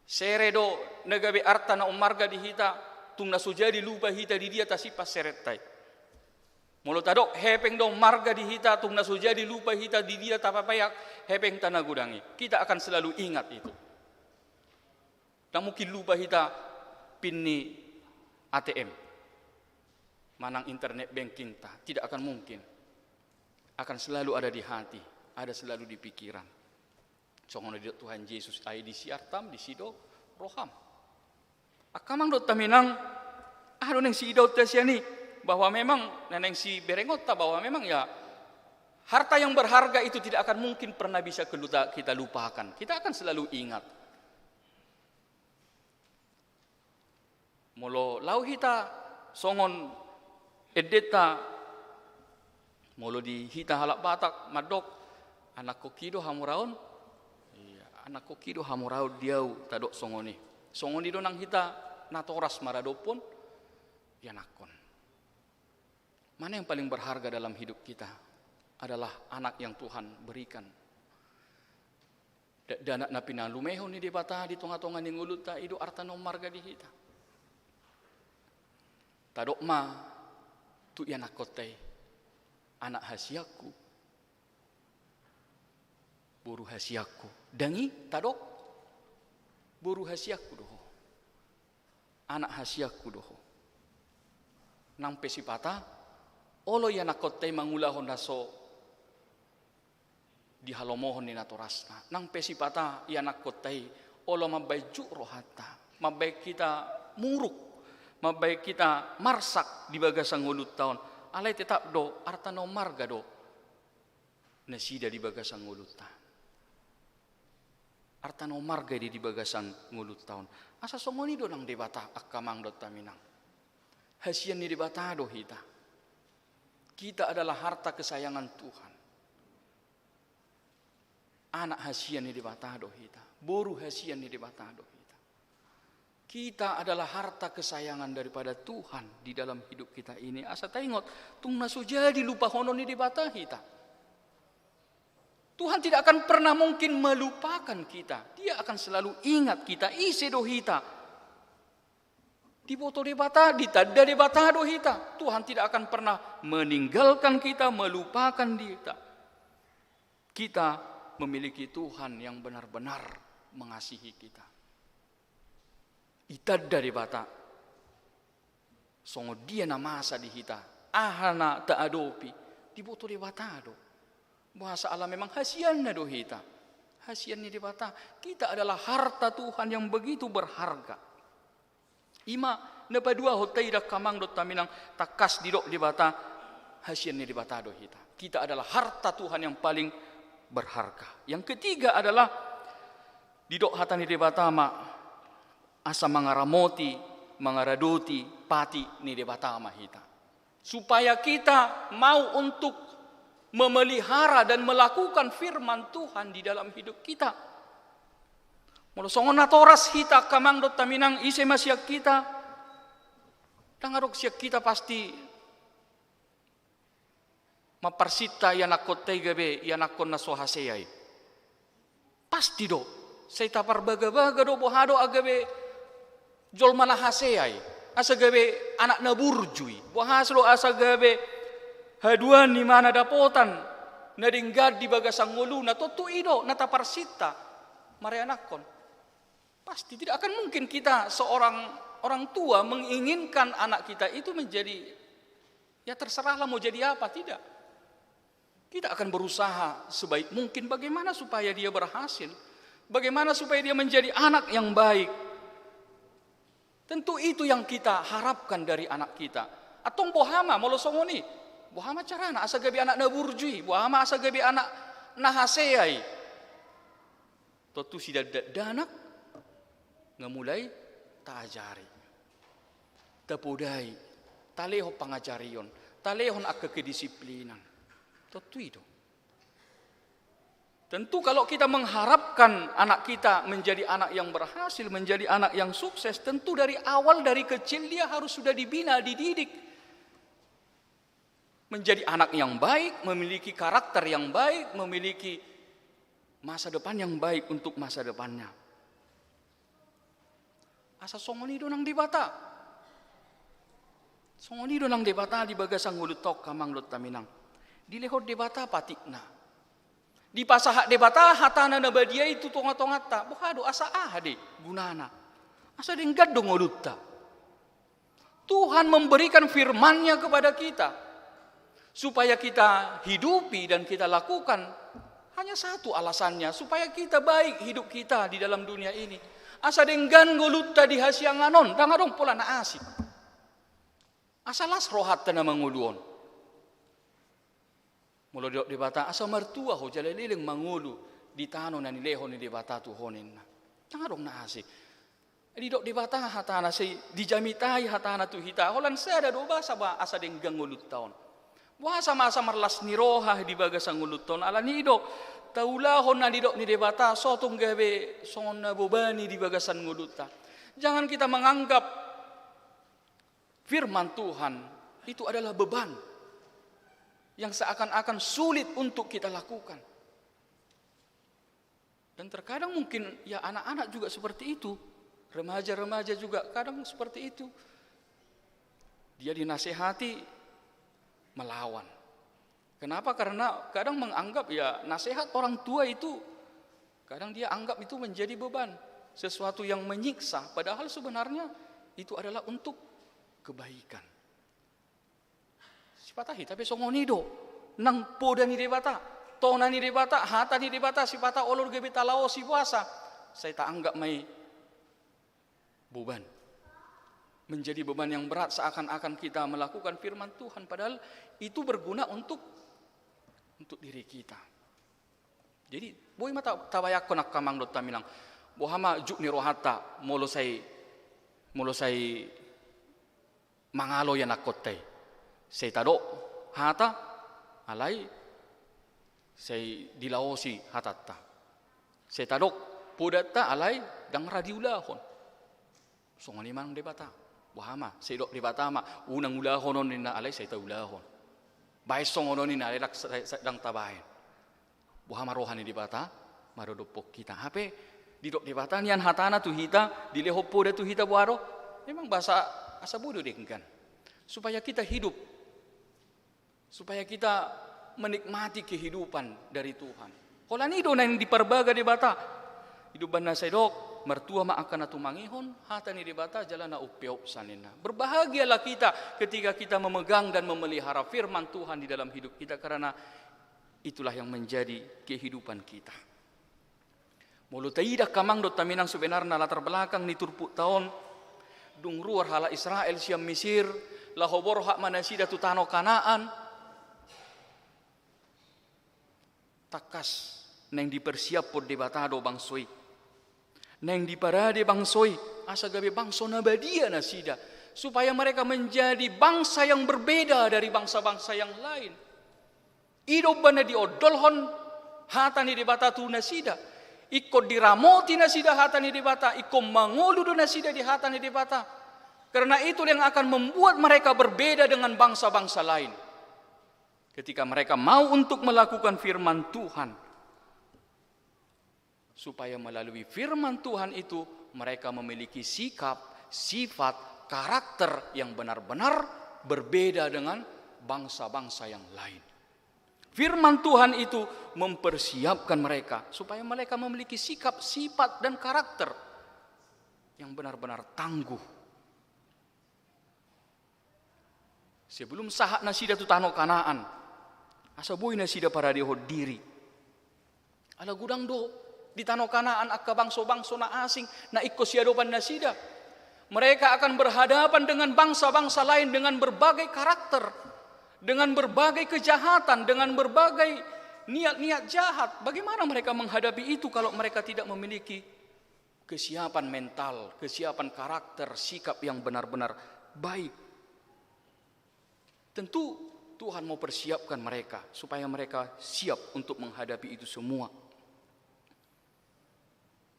sere do na gabe arta na ummarga di hita, tung na so jadi lupa hita di dia tasimpan serenta i. Molo tadok, hepeng do ummarga di hita, tung na so jadi lupa hita di dia tapapeak hepengta na godang i. Kita akan selalu ingat itu. Ndang mungkin lupa hita pin ni A T M manang internet bankingta, tidak akan mungkin. Akan selalu ada di hati, ada selalu di pikiran. Songon na didok Tuhan Jesus, ai disi artam, disi do roham. Angka amang dohot hami inang, aha do naeng siidaonta sian i, bahwa memang, na naeng siberengonta bahwa memang ya, harta yang berharga itu tidak akan mungkin pernah bisa keluta-, kita lupakan. Kita akan selalu ingat. Molo laho hita songon endenta, molo di hita halak Batak mandok, anakkon hi do hamu ra on. Iya, anakkon hi do hamu ra on di ahu, tadok songon i. Songon i do nang hita natoras maradophon ianakkon. Mana yang paling berharga dalam hidup kita? Adalah anak yang Tuhan berikan. Dakdanak na pinalumehon ni Debata di tongatonga ni ngolunta, i do arta na ummarga di hita. Tadok ma tu ianakkonta i, anak hasianku, boru hasianku. Ndang i tadok, boru hasianku do ho. Anak hasianku do ho. Nang pe sipata, olo ianakkonta i mangulahon na so dihalomohon ni natorasna. Nang pe sipata ianakkonta i, olo mambaen juk rohanta, mambaen hita muruk, mambaen hita marsak di bagasan ngolunta on. Alai tetap do, arta na ummarga do nasida di bagasan ngolunta. Arta na ummarga i di, di bagasan ngolunta on. Asa songon i do nang Debata, angka amang dohot hami inang. Hasian ni Debata do hita. Kita adalah harta kesayangan Tuhan. Anak hasian ni Debata do hita. Boru hasian ni Debata do hita. Kita adalah harta kesayangan daripada Tuhan di dalam hidup kita ini. Asa taingot, tung na so jadi lupahonon ni Debata hita. Tuhan tidak akan pernah mungkin melupakan kita. Dia akan selalu ingat kita, ise do hita. Diboto Debata, ditanda Debata do hita. Tuhan tidak akan pernah meninggalkan kita, melupakan kita. Kita memiliki Tuhan yang benar-benar mengasihi kita. Ditanda Debata songon dia na masa di hita, aha na taadopi, diboto Debata do. Boasa? Ala memang hasianna do hita. Hasian ni Debata. Kita adalah harta Tuhan yang begitu berharga. Ima na paduahon taida angka amang dohot inang, tangkas didok Debata hasian ni Debata do hita. Kita adalah harta Tuhan yang paling berharga. Yang ketiga adalah didok hata ni Debata ma asa mangaramoti, mangaradoti pati ni Debata ma hita. Supaya kita mau untuk memelihara dan melakukan firman Tuhan di dalam hidup kita. Molo songon natoras hita angka amang dohot inang, ise ma sian hita? Ndang adong sian hita pasti mamparsinta ianakkonta i gabe ianakkon na so hasea i. Pasti do. Sai taparbagabaga do boha do asa gabe jolma na hasea i, asa gabe anak na burju i. Boha do asa gabe haduan ni ima na dapotan na denggan di bagasan ngoluna, tontu i do na taparsinta marianakkon. Pasti tidak akan mungkin kita seorang orang tua menginginkan anak kita itu menjadi, ya terserahlah mau jadi apa, tidak. Kita akan berusaha sebaik mungkin bagaimana supaya dia berhasil, bagaimana supaya dia menjadi anak yang baik. Tentu itu yang kita harapkan dari anak kita. Antong boha ma molo songon i? Boha ma carana asa gabe anak na burju i, boha ma asa gabe anak na hasea i? Tontu sidandanak nga mulai taajari, tapodai, talehon pangajarion, talehon angka kedisiplinan. Tontu i do. Tentu kalau kita mengharapkan anak kita menjadi anak yang berhasil, menjadi anak yang sukses, tentu dari awal, dari kecil dia harus sudah dibina, dididik. Menjadi anak yang baik, memiliki karakter yang baik, memiliki masa depan yang baik untuk masa depannya. Asa songon i do nang Debata. Songon i do nang Debata di bagasan ngolunta on angka amang dohot inang. Dilehon Debata patikna. Dipasahat Debata hatana na badia i tu tongatonganta. Boha do, asa aha do gunana? Asa denggan do ngolunta. Tuhan memberikan firman-Nya kepada kita supaya kita hidupi dan kita lakukan. Hanya satu alasannya, supaya kita baik hidup kita di dalam dunia ini. Asa denggan ngolunta di hasiangan on, ndang adong pola na asing. Asa las rohanta na mangolu on. Molo didok Debata, asa martua ho jala leleng mangolu di tano na nilehon ni Debata tu ho ninna. Ndang adong na asing. Didok Debata hatana, sai dijamitai hatana tu hita. Holan sada do basa ba asa denggan ngolunta on. Boasa ma asa marlas ni roha di bagasan ngolunta on? Alani i do, taulahon na nidok ni Debata, so tung gabe songon na bobani di bagasan ngolunta. Jangan kita menganggap firman Tuhan itu adalah beban yang seakan-akan sulit untuk kita lakukan. Dan terkadang mungkin, ya, anak-anak juga seperti itu, remaja-remaja juga kadang seperti itu. Dia dinasehati, melawan. Kenapa? Karena kadang menganggap, ya, nasihat orang tua itu kadang dia anggap itu menjadi beban, sesuatu yang menyiksa, padahal sebenarnya itu adalah untuk kebaikan. Sipata hita pe songon i do, nang poda ni Debata, tona ni Debata, hata ni Debata, sipata olo gabe talaosi, boasa? Sai taanggap ma i beban. Menjadi beban yang berat seakan-akan kita melakukan firman Tuhan, padahal itu berguna untuk, untuk diri kita. Jadi, boi ma ta-, tabayangkon angka amang dohot inang. Boha ma juk ni rohanta, molo sai, molo sai mangalo ianakkonta i. Sai tadok hata, alai sai dilaosi hatanta. Sai tadok podanta, alai ndang ra diulahon. Songon i ma nang Debata. Boha ma, sai didok Debata ma, unang ulahon on ninna, alai sai taulahon. Baen songon on ninna, alai ndang, sai, sai, ndang tabaen. Boha ma roha ni Debata maradophon hita? Hape didok Debata nian hatana tu hita, dilehon poda tu hita, boha do? Memang bahasa asa boi do denggan. Supaya kita hidup, supaya kita menikmati kehidupan dari Tuhan. Holan i do naeng diparbaga Debata. Di umbahen na sai didok, martua ma angka na tumangihon hata ni Debata jala na umpeopsa ninna. Berbahagialah kita ketika kita memegang dan memelihara firman Tuhan di dalam hidup kita, karena itulah yang menjadi kehidupan kita. Molo taida angka amang dohot haminang sebenarna latar belakang ni turpukta on, dung ruar halak Israel sian Misir, laho borhat ma nasida tu tano Kanaan, tangkas naeng dipersiaphon Debata do bangso i. Naeng diparade bangso i, asa gabe bangso na badia nasida, supaya mereka menjadi bangsa yang berbeda dari bangsa-bangsa yang lain. I do umbahen na diondolhon hata ni Debata tu nasida. Ingkon diramoti nasida hata ni Debata, ingkon mangolu do nasida di hata ni Debata. Karena itulah yang akan membuat mereka berbeda dengan bangsa-bangsa lain. Ketika mereka mau untuk melakukan firman Tuhan, supaya melalui firman Tuhan itu mereka memiliki sikap, sifat, karakter yang benar-benar berbeda dengan bangsa-bangsa yang lain. Firman Tuhan itu mempersiapkan mereka supaya mereka memiliki sikap, sifat, dan karakter yang benar-benar tangguh. Sebelum sahat nasida tu tano Kanaan, asa boi nasida paradehon diri. Ala godang do di tano Kanaan angka bangso-bangso na asing na ingkon siadopan nasida. Mereka akan berhadapan dengan bangsa-bangsa lain dengan berbagai karakter, dengan berbagai kejahatan, dengan berbagai niat-niat jahat. Bagaimana mereka menghadapi itu kalau mereka tidak memiliki kesiapan mental, kesiapan karakter, sikap yang benar-benar baik? Tentu Tuhan mau persiapkan mereka supaya mereka siap untuk menghadapi itu semua.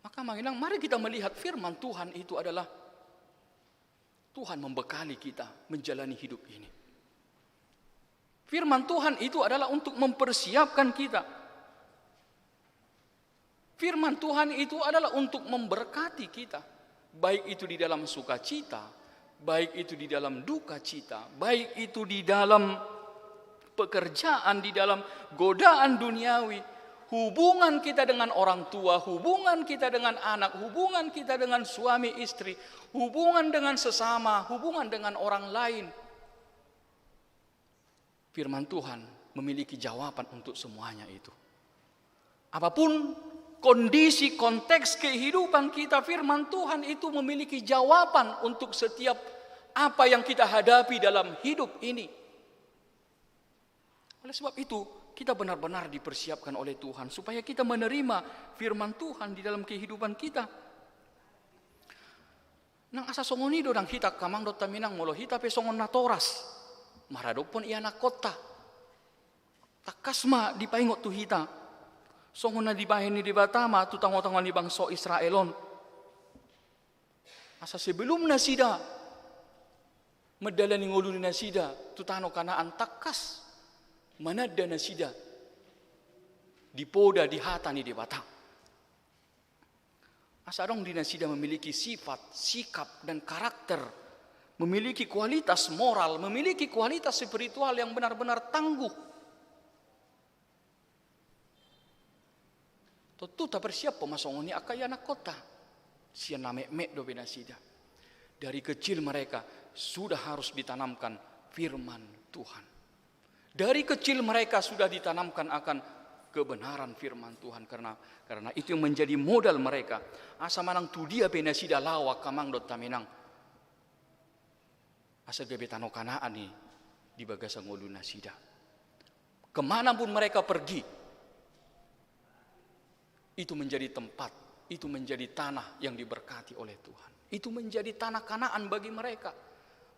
Maka amang inang, mari kita melihat firman Tuhan itu adalah Tuhan membekali kita menjalani hidup ini. Firman Tuhan itu adalah untuk mempersiapkan kita. Firman Tuhan itu adalah untuk memberkati kita, baik itu di dalam sukacita, baik itu di dalam duka cita, baik itu di dalam pekerjaan, di dalam godaan duniawi, hubungan kita dengan orang tua, hubungan kita dengan anak, hubungan kita dengan suami istri, hubungan dengan sesama, hubungan dengan orang lain. Firman Tuhan memiliki jawaban untuk semuanya itu. Apapun kondisi, konteks kehidupan kita, firman Tuhan itu memiliki jawaban untuk setiap apa yang kita hadapi dalam hidup ini. Oleh sebab itu, kita benar-benar dipersiapkan oleh Tuhan supaya kita menerima firman Tuhan di dalam kehidupan kita. Nang asa songon i do nang hita angka amang dohot haminang, molo hita pe songon natoras maradophon ianakkonta, tangkas ma dipaingot tu hita, songon na dibahen ni Debata ma tu tonga-tonga ni bangso Israel on. Asa sebelum nasida mandalani ngolu ni nasida tu tano Kanaan, tangkas mananda nasida di poda, di hata ni Debata. Asa adong di nasida memiliki sifat, sikap, dan karakter, memiliki kualitas moral, memiliki kualitas spiritual yang benar-benar tangguh. Tontu tapersiaphon ma songon i angka ianakkonta. Sian na metmet dope nasida. Dari kecil mereka sudah harus ditanamkan firman Tuhan. Dari kecil mereka sudah ditanamkan akan kebenaran firman Tuhan, karena, karena itu yang menjadi modal mereka. Asa manang tu dia pe nasida laho angka amang dohot haminang, asa gabe tano Kanaan i di bagasan ngolu nasida. Kemana pun mereka pergi, itu menjadi tempat, itu menjadi tanah yang diberkati oleh Tuhan. Itu menjadi tanah Kanaan bagi mereka.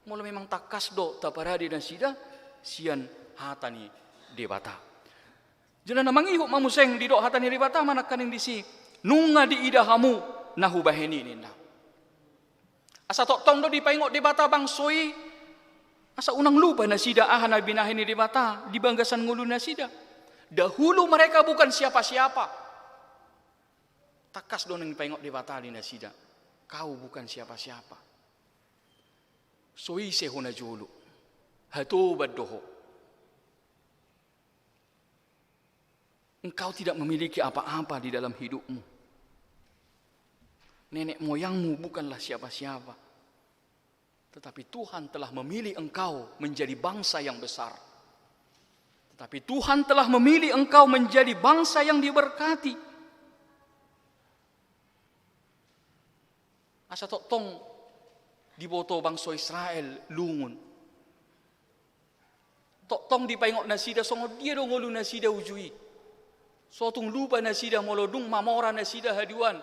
Molo memang tangkas do taparade nasida sian hata ni Debata. Jala na mangihut ma muse, didok hata ni Debata ma nangkaning disi, nunga diida hamu na hubahen i, ninna. Asa tongtong do dipaingot Debata bangso i, asa unang lupa nasida aha na binahen ni Debata di bagasan ngolu nasida. Dahulu mereka bukan siapa-siapa. Tangkas do naeng dipaingot Debata di nasida, kau bukan siapa-siapa. So ise ho najolo, hatoban do ho. Engkau tidak memiliki apa-apa di dalam hidupmu. Nenek moyangmu bukanlah siapa-siapa. Tetapi Tuhan telah memilih engkau menjadi bangsa yang besar. Tetapi Tuhan telah memilih engkau menjadi bangsa yang diberkati. Asa tongtong diboto bangso Israel lungun. Tongtong dipaingot nasida songon dia do ngolu nasida uju i. So tung lupa nasida molo dung mamora nasida haduan.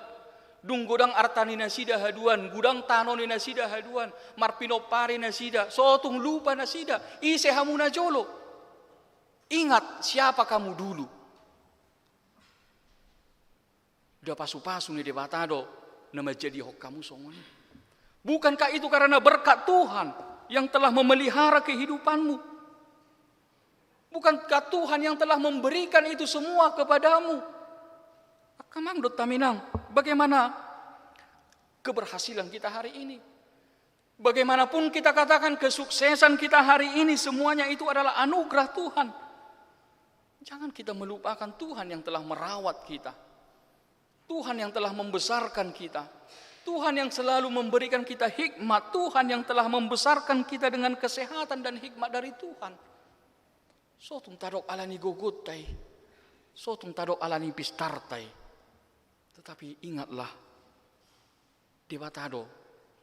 Dung godang arta ni nasida haduan, godang tano ni nasida haduan, marpinompari nasida, so tung lupa nasida, ise hamu najolo. Ingat siapa kamu dulu. Nda pasu-pasu ni Debata do na manjadihon hamu songon i. Bukankah itu karena berkat Tuhan yang telah memelihara kehidupanmu? Bukankah Tuhan yang telah memberikan itu semua kepadamu? Angka amang dohot inang, bagaimana keberhasilan kita hari ini? Bagaimanapun kita katakan, kesuksesan kita hari ini semuanya itu adalah anugerah Tuhan. Jangan kita melupakan Tuhan yang telah merawat kita. Tuhan yang telah membesarkan kita. Tuhan yang selalu memberikan kita hikmat. Tuhan yang telah membesarkan kita dengan kesehatan dan hikmat dari Tuhan. So tung tadok ala ni gogonta i. So tung tadok ala ni pistarta i. Tetapi ingatlah, Debata do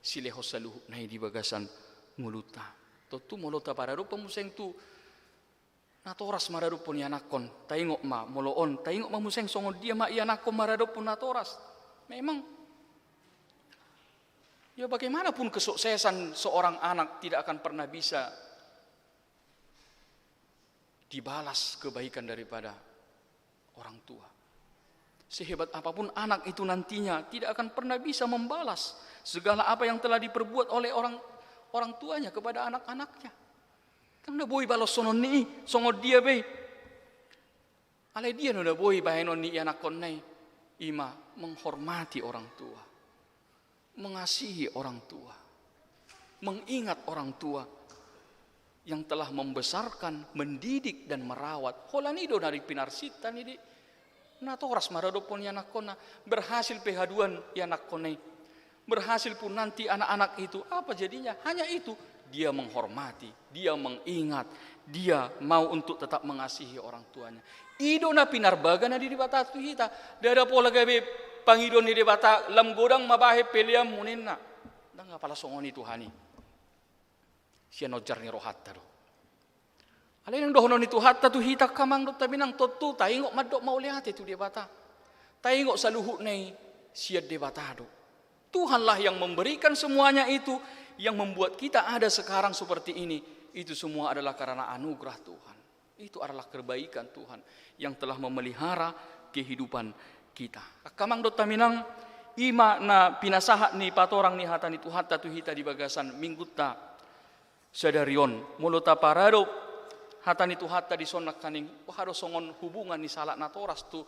silehon saluhutna i di bagasan ngolunta. Tontu molo taparadophon muse tu natoras maradophon ianakhon, taingot ma molo on, taingot ma muse songon dia ma ianakhon maradophon natoras. Memang, ya bagaimanapun kesuksesan seorang anak tidak akan pernah bisa dibalas kebaikan daripada orang tua. Sehebat apapun anak itu nantinya, tidak akan pernah bisa membalas segala apa yang telah diperbuat oleh orang, orang tuanya kepada anak-anaknya. Kan nda boi balos songon ni i, songon dia be. Alai dia do na boi bahenon ni ianakhonna i, ima menghormati orang tua, mengasihi orang tua, mengingat orang tua yang telah membesarkan, mendidik, dan merawat. Holan i do na di pinarsinta ni di natoras maradophon ianakhonna, berhasil pe haduan ianakhonna i. Berhasil pun nanti anak-anak itu, apa jadinya? Hanya itu, dia menghormati, dia mengingat, dia mau untuk tetap mengasihi orang tuanya. I do na pinarbaga na di Debata tu hita. Ndada pola gabe pangidoan ni Debata, lam godang ma bahen peleanmu ninna. Ndang apala songon i Tuhan i. Sian onjar ni rohanta do. Alai naeng dohonon ni Tuhanta tu hita angka amang dohot inang, tontu taingot mandok mauliate tu Debata. Taingot saluhutna i sian Debata do. Tuhanlah yang memberikan semuanya itu, yang membuat kita ada sekarang seperti ini. Itu semua adalah karena anugerah Tuhan. Itu adalah kebaikan Tuhan yang telah memelihara kehidupan kita. Angka amang dohot inang, ima na pinasahat ni patorang ni hata ni Tuhanta tu hita di bagasan minggunta sadari on. Molo taparadop hata ni Tuhanta dison nangkaning, boha do songon hubungan ni sahalak natoras tu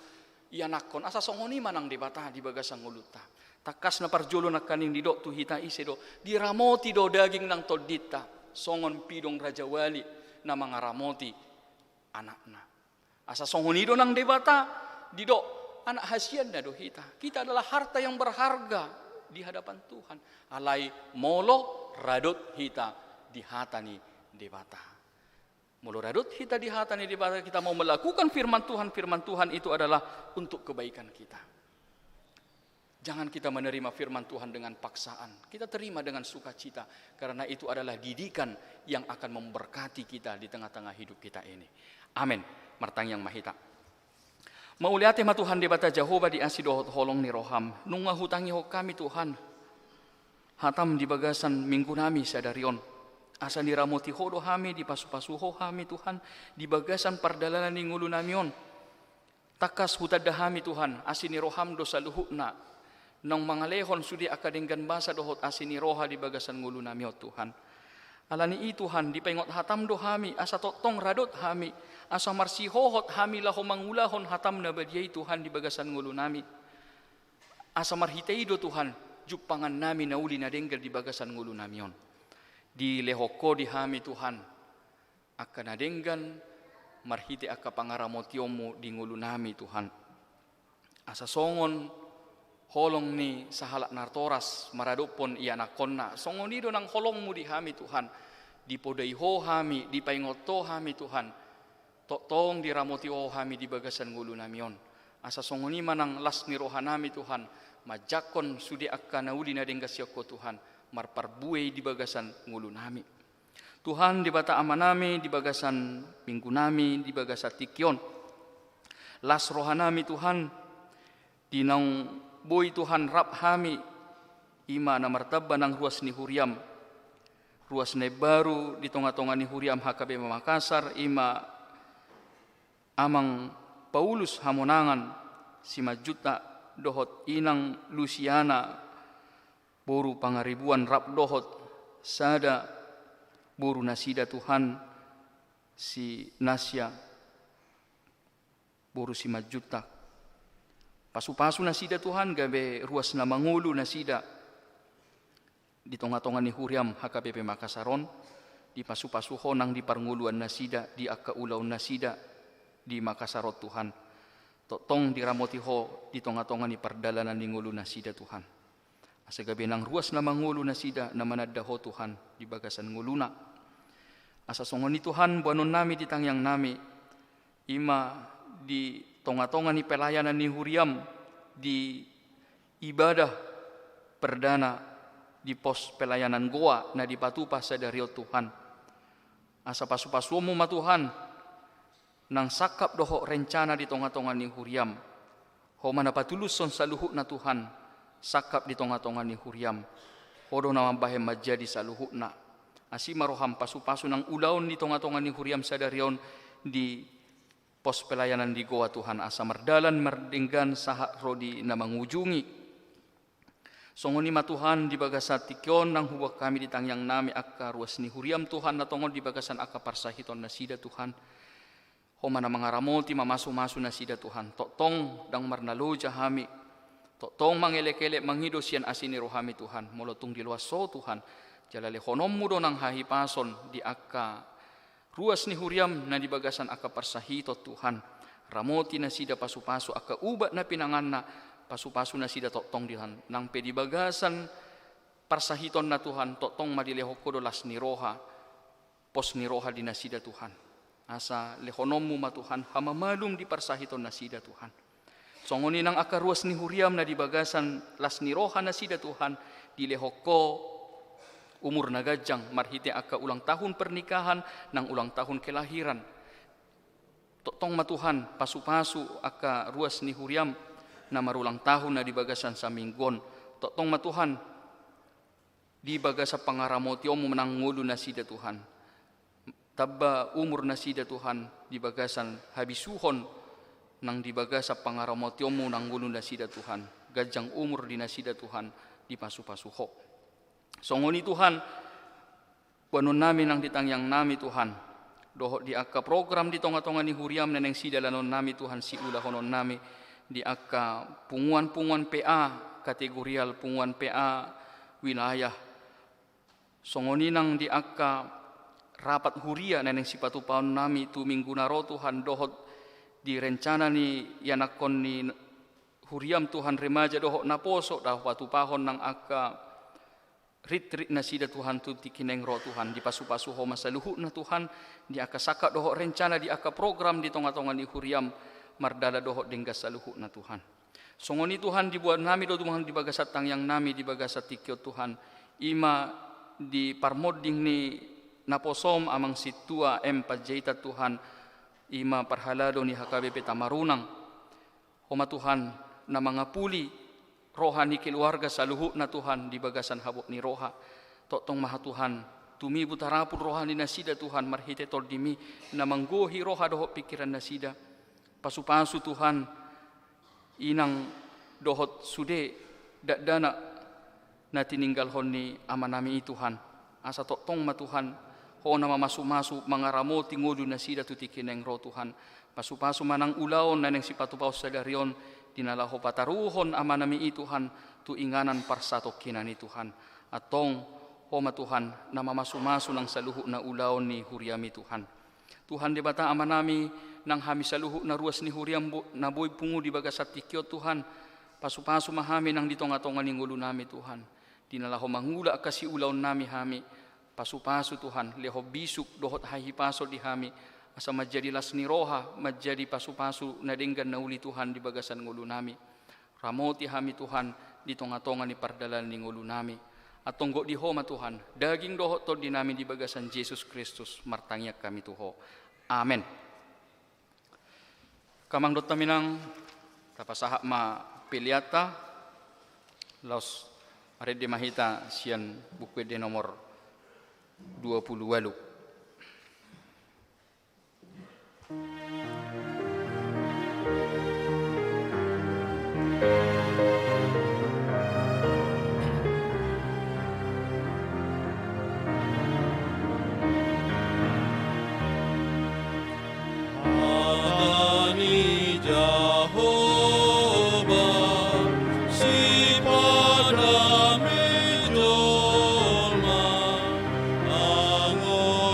ianakhon, asa songon i ma nang Debata di bagasan ngolunta. Tangkas na parjolo nangkaning didok tu hita ise do, diramoti do daging nang tondinta songon pidong rajawali na mangaramoti anakna. Asa songon i do nang Debata, didok, anak hasianna do hita. Kita adalah harta yang berharga di hadapan Tuhan. Alai molo radot hita di hata ni Debata. Molo radot hita di hata ni Debata, kita mau melakukan firman Tuhan, firman Tuhan itu adalah untuk kebaikan kita. Jangan kita menerima firman Tuhan dengan paksaan. Kita terima dengan sukacita, karena itu adalah didikan yang akan memberkati kita di tengah-tengah hidup kita ini. Amin. Martangiang ma hita. Mauliate ma Tuhan Debata Jahowa di asi dohot holong ni roham. Nunga hutangihon hami Tuhan hatam di bagasan minggu nami sadari on. Asa niramoti ho do hami, dipasupasu ho hami Tuhan, di bagasan pardalanan ni ngolu nami on. Tangkas hutanda hami Tuhan, asi ni roham do saluhutna, naung mangalehon sude angka denggan basa dohot asi ni roha di bagasan ngolu nami on Tuhan. Ala ni i Tuhan, dipaingot hatam do hami, asa tongtong radot hami, asa marsihohot hami laho mangulahon hatam na badia i Tuhan di bagasan ngolu nami. Asa marhite i do Tuhan, jumpangan nami na uli na denggan di bagasan ngolu nami on. Dilehon ho di hami Tuhan, angka na denggan, marhite angka pangaramotionmu di ngolu nami Tuhan. Asa songon holong ni sahalak natoras maradophon ianakhonna, songon i do nang holongmu di hami Tuhan. Dipodai ho hami, dipaingot ho hami Tuhan. Tongtong diramoti ho hami di bagasan ngolu nami on. Asa songon i ma nang las ni rohanami Tuhan, manjangkon sude angka na uli na denggan sian Ho Tuhan, marparbue di bagasan ngolunami. Tuhan Debata Amanami, di bagasan minggunami, di bagasan tingki on, las rohanami Tuhan, di naung boi Tuhan rap hami, i ma na martamba nang ruas ni huriam, ruas na imbaru di tonga-tonga ni huriam H K B P Makassar, i ma Amang Paulus Hamonangan Simanjuntak dohot Inang Lusiana boru Pangaribuan rap dohot sada boru nasida Tuhan, si Nasya boru Simanjuntak. Pasu-pasu nasida Tuhan, gabe ruas na mangolu nasida di tonga-tonga ni huriam H K B P Makassar on, dipasu-pasu Ho nang di parngoluan nasida, di angka ulaon nasida di Makassar on Tuhan. Tongtong diramoti Ho di tonga-tonga ni pardalanan ni ngolu nasida Tuhan. Asa gabe nang ruas na mangolu nasida na mananda Ho Tuhan di bagasan ngoluna. Asa songon i Tuhan boanonnami di tangiangnami, i ma di tonga-tonga ni pelayanan ni huriam di ibadah perdana di pos pelayanan Goa na dipatupa sadari on Tuhan. Asa pasu-pasuonmu ma Tuhan, nang sangkap dohot rencana di tonga-tonga ni huriam. Ho ma na patulushon saluhutna Tuhan, sangkap di tonga-tonga ni huriam. Ho do na mambahen manjadi saluhutna. Asi ma roham pasu-pasu nang ulaon di tonga-tonga ni huriam sadari on di pos pelayanan di Goa Tuhan, asa mardalan mardenggan sahat ro di na mangujungi. Songon i ma Tuhan di bagasan tingki on nang huboan hami di tangiangnami angka ruas ni huriam Tuhan na tongon di bagasan angka parsahiton nasida Tuhan. Ho ma na mangaramoti mamasu-masu nasida Tuhan. Tongtong ndang marnaloja hami. Tongtong mangelek-elek mangido sian asi ni rohami Tuhan. Molo tung diloas Ho Tuhan. Jala lehononmu do nang hahipason di angka ruas ni huriam na di bagasan angka parsahiton Tuhan. Ramoti nasida pasu-pasu angka ubat na pinanganna, pasu-pasu nasida tongtong Tuhan. Nang pe di bagasan parsahitonna Tuhan, tongtong ma dilehon Ho do las ni roha, pos ni roha di nasida Tuhan. Asa lehononmu ma Tuhan, hamamalum di parsahiton nasida Tuhan. Songon i nang angka ruas ni huriam na di bagasan las ni roha nasida Tuhan, dilehon Ho umur na ganjang, marhite angka ulang tahun pernikahan, nang ulang tahun kelahiran. Tongtong ma Tuhan, pasu-pasu angka ruas ni huriam, na marulang tahun na di bagasan saminggu on. Tongtong ma Tuhan, di bagasan pangaramotionmu nang ngolu nasida Tuhan. Tamba umur nasida Tuhan di bagasan habisuhon, nang di bagasan pangaramotionmu nang ngolu nasida Tuhan. Ganjang umur di nasida Tuhan, dipasu-pasu Ho. Songon i Tuhan, boanonnami nang di tangiangnami Tuhan. Dohot di angka program di tonga-tonga ni huriam na naeng sidalanonnami Tuhan siulahononnami di angka punguan-punguan P A, kategorial punguan P A wilayah. Songon i nang di angka rapat huria na naeng sipatupaonnami tu minggu na ro Tuhan dohot di rencana ni ianakhon ni huriam Tuhan remaja dohot naposo, laho patupahon nang angka ritrit nasida Tuhan tu tingki naeng ro Tuhan, dipasu-pasu Ho ma saluhutna Tuhan, di angka sangkap dohot rencana di angka program di tonga-tonga ni huriam mardalan dohot denggan saluhutna Tuhan. Songon i Tuhan diboannami do Tuhan di bagasan tangiangnami di bagasan tingki on Tuhan, i ma di parmonding ni naposom Amang Sintua M Panjaitan Tuhan, i ma parhalado ni H K B P Tamarunang. Ho ma Tuhan, na mangapuli roha ni keluarga saluhutna Tuhan di bagasan habot ni roha. Tongtong ma Tuhan, tumibu tarapul roha ni nasida Tuhan marhite TondiMi, na manggohi roha dohot pingkiran nasida. Pasu-pasu Tuhan, inang dohot sude dakdanak na tininggalhon ni amanami i Tuhan. Asa tongtong ma Tuhan, Ho na mamasu-masu mangaramoti ngolu nasida tu tingki naeng ro Tuhan. Pasu-pasu ma nang ulaon na naeng sipatupaon sadari on, di na laho pataruhon amanami i Tuhan, tu inganan parsatongkinan i Tuhan. Antong, Ho ma Tuhan, na mamasu-masu nang saluhutna ulaon ni huriami Tuhan. Tuhan Debata Amanami, nang hami saluhutna ruas ni huriam bo-, na boi pungu di bagasan tingki on Tuhan, pasu-pasu ma hami nang di tonga-tonga ni ngolunami Tuhan. Di na laho mangula angka siulaonnami hami, pasu-pasu Tuhan, lehon bisuk dohot hahipason di hami, Asa manjadi las ni roha, manjadi pasupasu na denggan na uli Tuhan di bagasan ngolunami. Ramoti hami Tuhan di tongatonga ni pardalanan ni ngolunami. Antong gok di Ho ma Tuhan, daging dohot tondinami di bagasan Jesus Kristus martangiang hami tu Ho. Amen. Angka amang dohot inang, tapasahat ma peleanta, laos marende ma hita sian Buku Ende nomor dua pulu ualu. Hata ni Jahowa, sipata ni jolma, anggo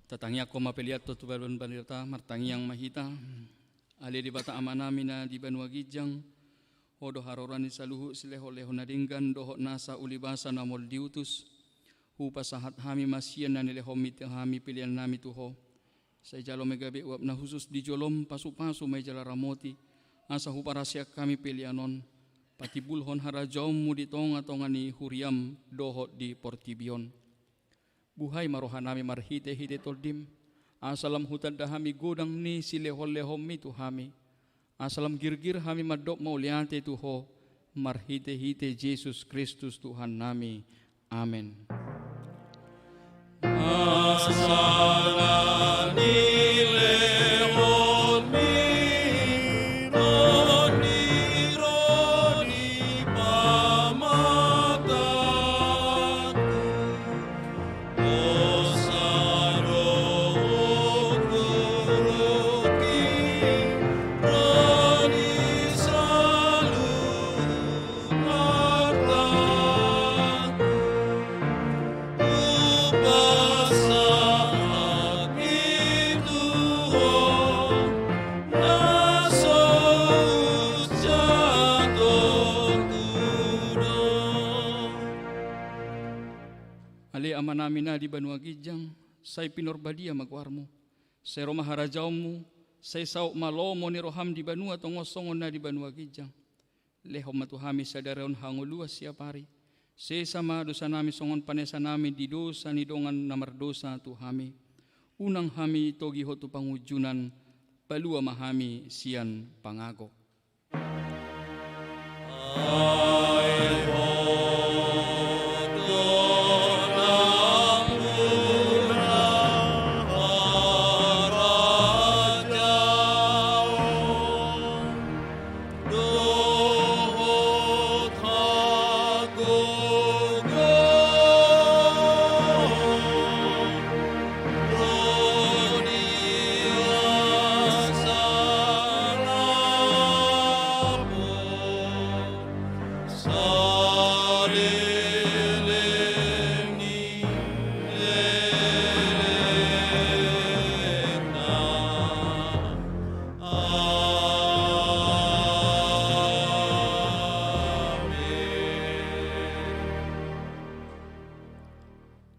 Tatangiangkon ma pelean on tu Debata, martangiang ma hita. Ale Debata Amanami na di banua ginjang, Ho do haroroan ni saluhut silehonlehon na denggan dohot nasa ulibasa na maol di utus. Hupasahat hami ma sian na nilehonMi tu hami peleannami tu Ho. Sai jalo ma gabe uap na hushus di jolom, pasupasu ma i jala ramoti, asa huparaseak hami pelean on patimbulhon harajaonMu di tongatonga ni huriaM dohot di portibi on. Buhai ma rohanami marhitehite TondiM, asa lam hutanda hami godang ni silehonlehonMi tu hami, asa lam girgir hami mandok mauliate tu Ho, marhitehite Jesus Kristus Tuhannami. Amen. Asa na nilehonMi ro ni ro ni pamatangku, dosa dohot rongki ro ni saluhut hartangku, hupasahat i tu Ho, na so hujalo tu Ho. Ale Amanami na di banua ginjang, sai pinarbadia ma goarMu. Sai ro ma harajaonMu, sai saut ma lomo ni rohaM di banua tonga on songon na di banua ginjang. Lehon ma tu hami sadari on hangoluan siapari. Sesa ma dosanami songon panesanami di dosa ni dongan na mardosa tu hami. Unang hami togihon tu pangunjunan, palua ma hami sian pangago.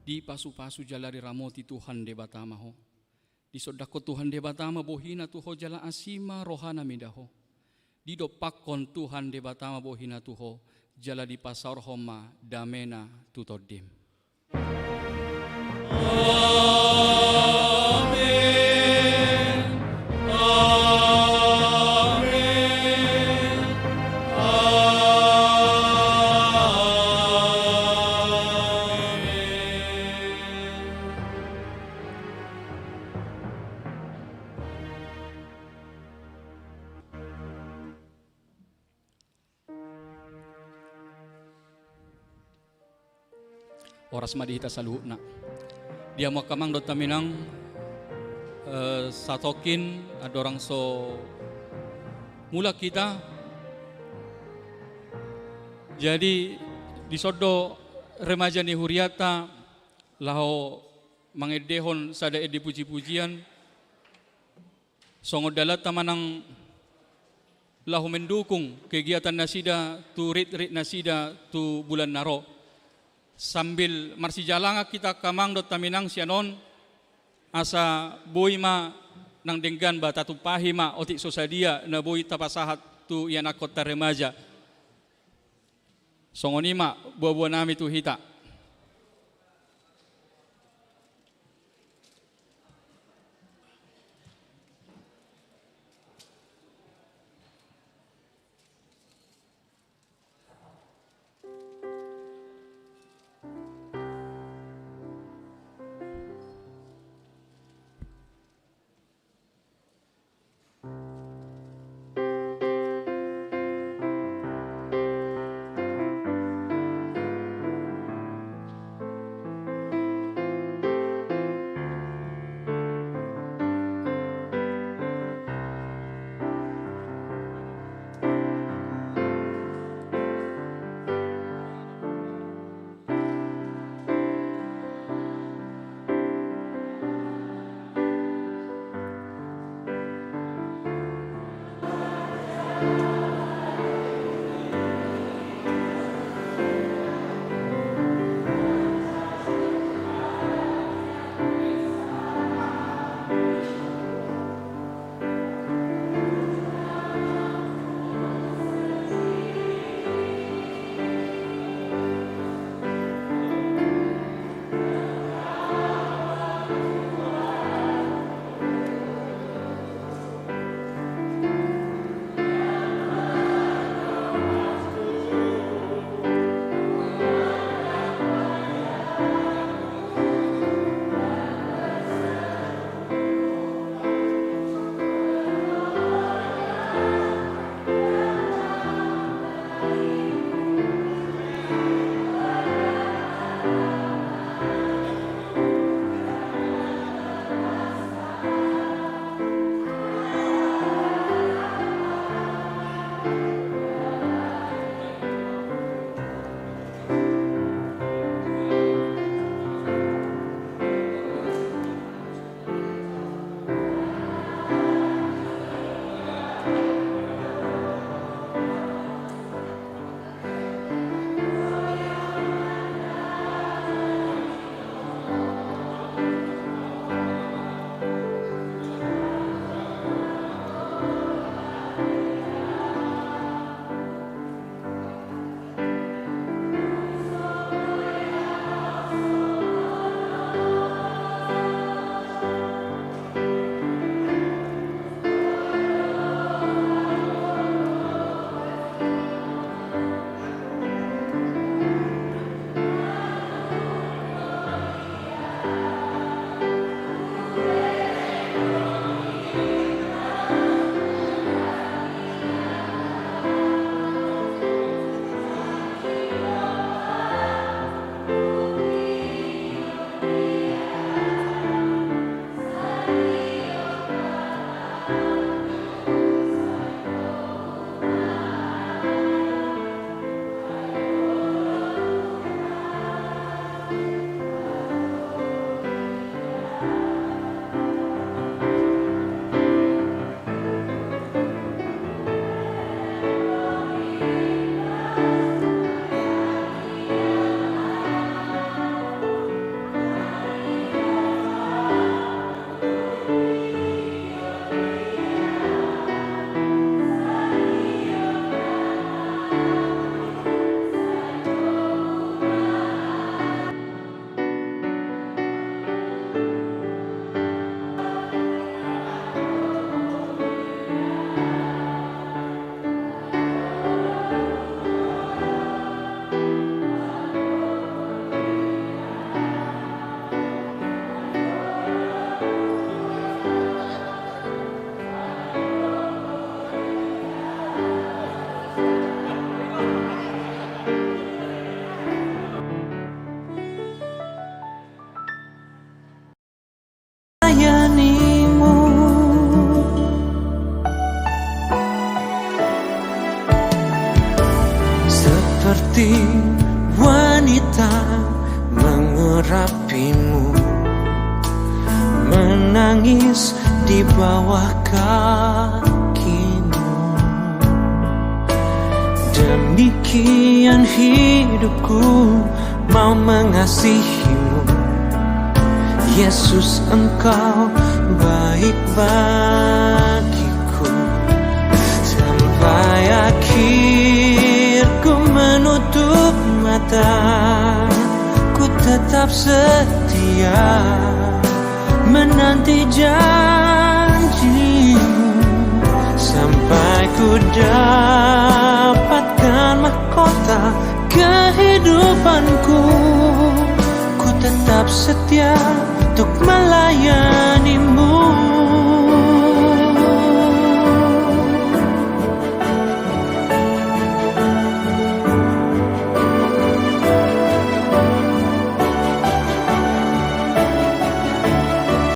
Dipasupasu jala diramoti Tuhan Debata ma ho. Disondangkon Tuhan Debata ma bohiNa tu ho jala asi ma rohaNa mida ho. Didompakkon Tuhan Debata ma bohiNa tu ho, jala dipasaorhon ma dameNa tu tondim. Amen. Amen. Amen. Horas ma di hita saluhutna. Di hamu angka amang dohot inang, eh, satongkin andorang so mulak hita. Jadi, dison do remaja ni hurianta laho mangendehon sada ende pujipujian, songon dalanta manang laho mendukung kegiatan nasida tu ritrit nasida tu bulan na ro. Sambil marsijalangan hita angka amang dohot inang sian on, asa boi ma nang denggan ba tatumpahi ma otik so sadia na boi tapasahat tu ianakkonta remaja. Songon i ma buabuanami tu hita. Tangis di bawah kaki-Mu. Demikian hidupku mau mengasihi-Mu. Yesus, Engkau baik bagiku. Sampai akhir ku menutup mata, ku tetap setia menanti janji-Mu. Sampai ku dapatkan mahkota kehidupanku, ku tetap setia untuk melayani-Mu.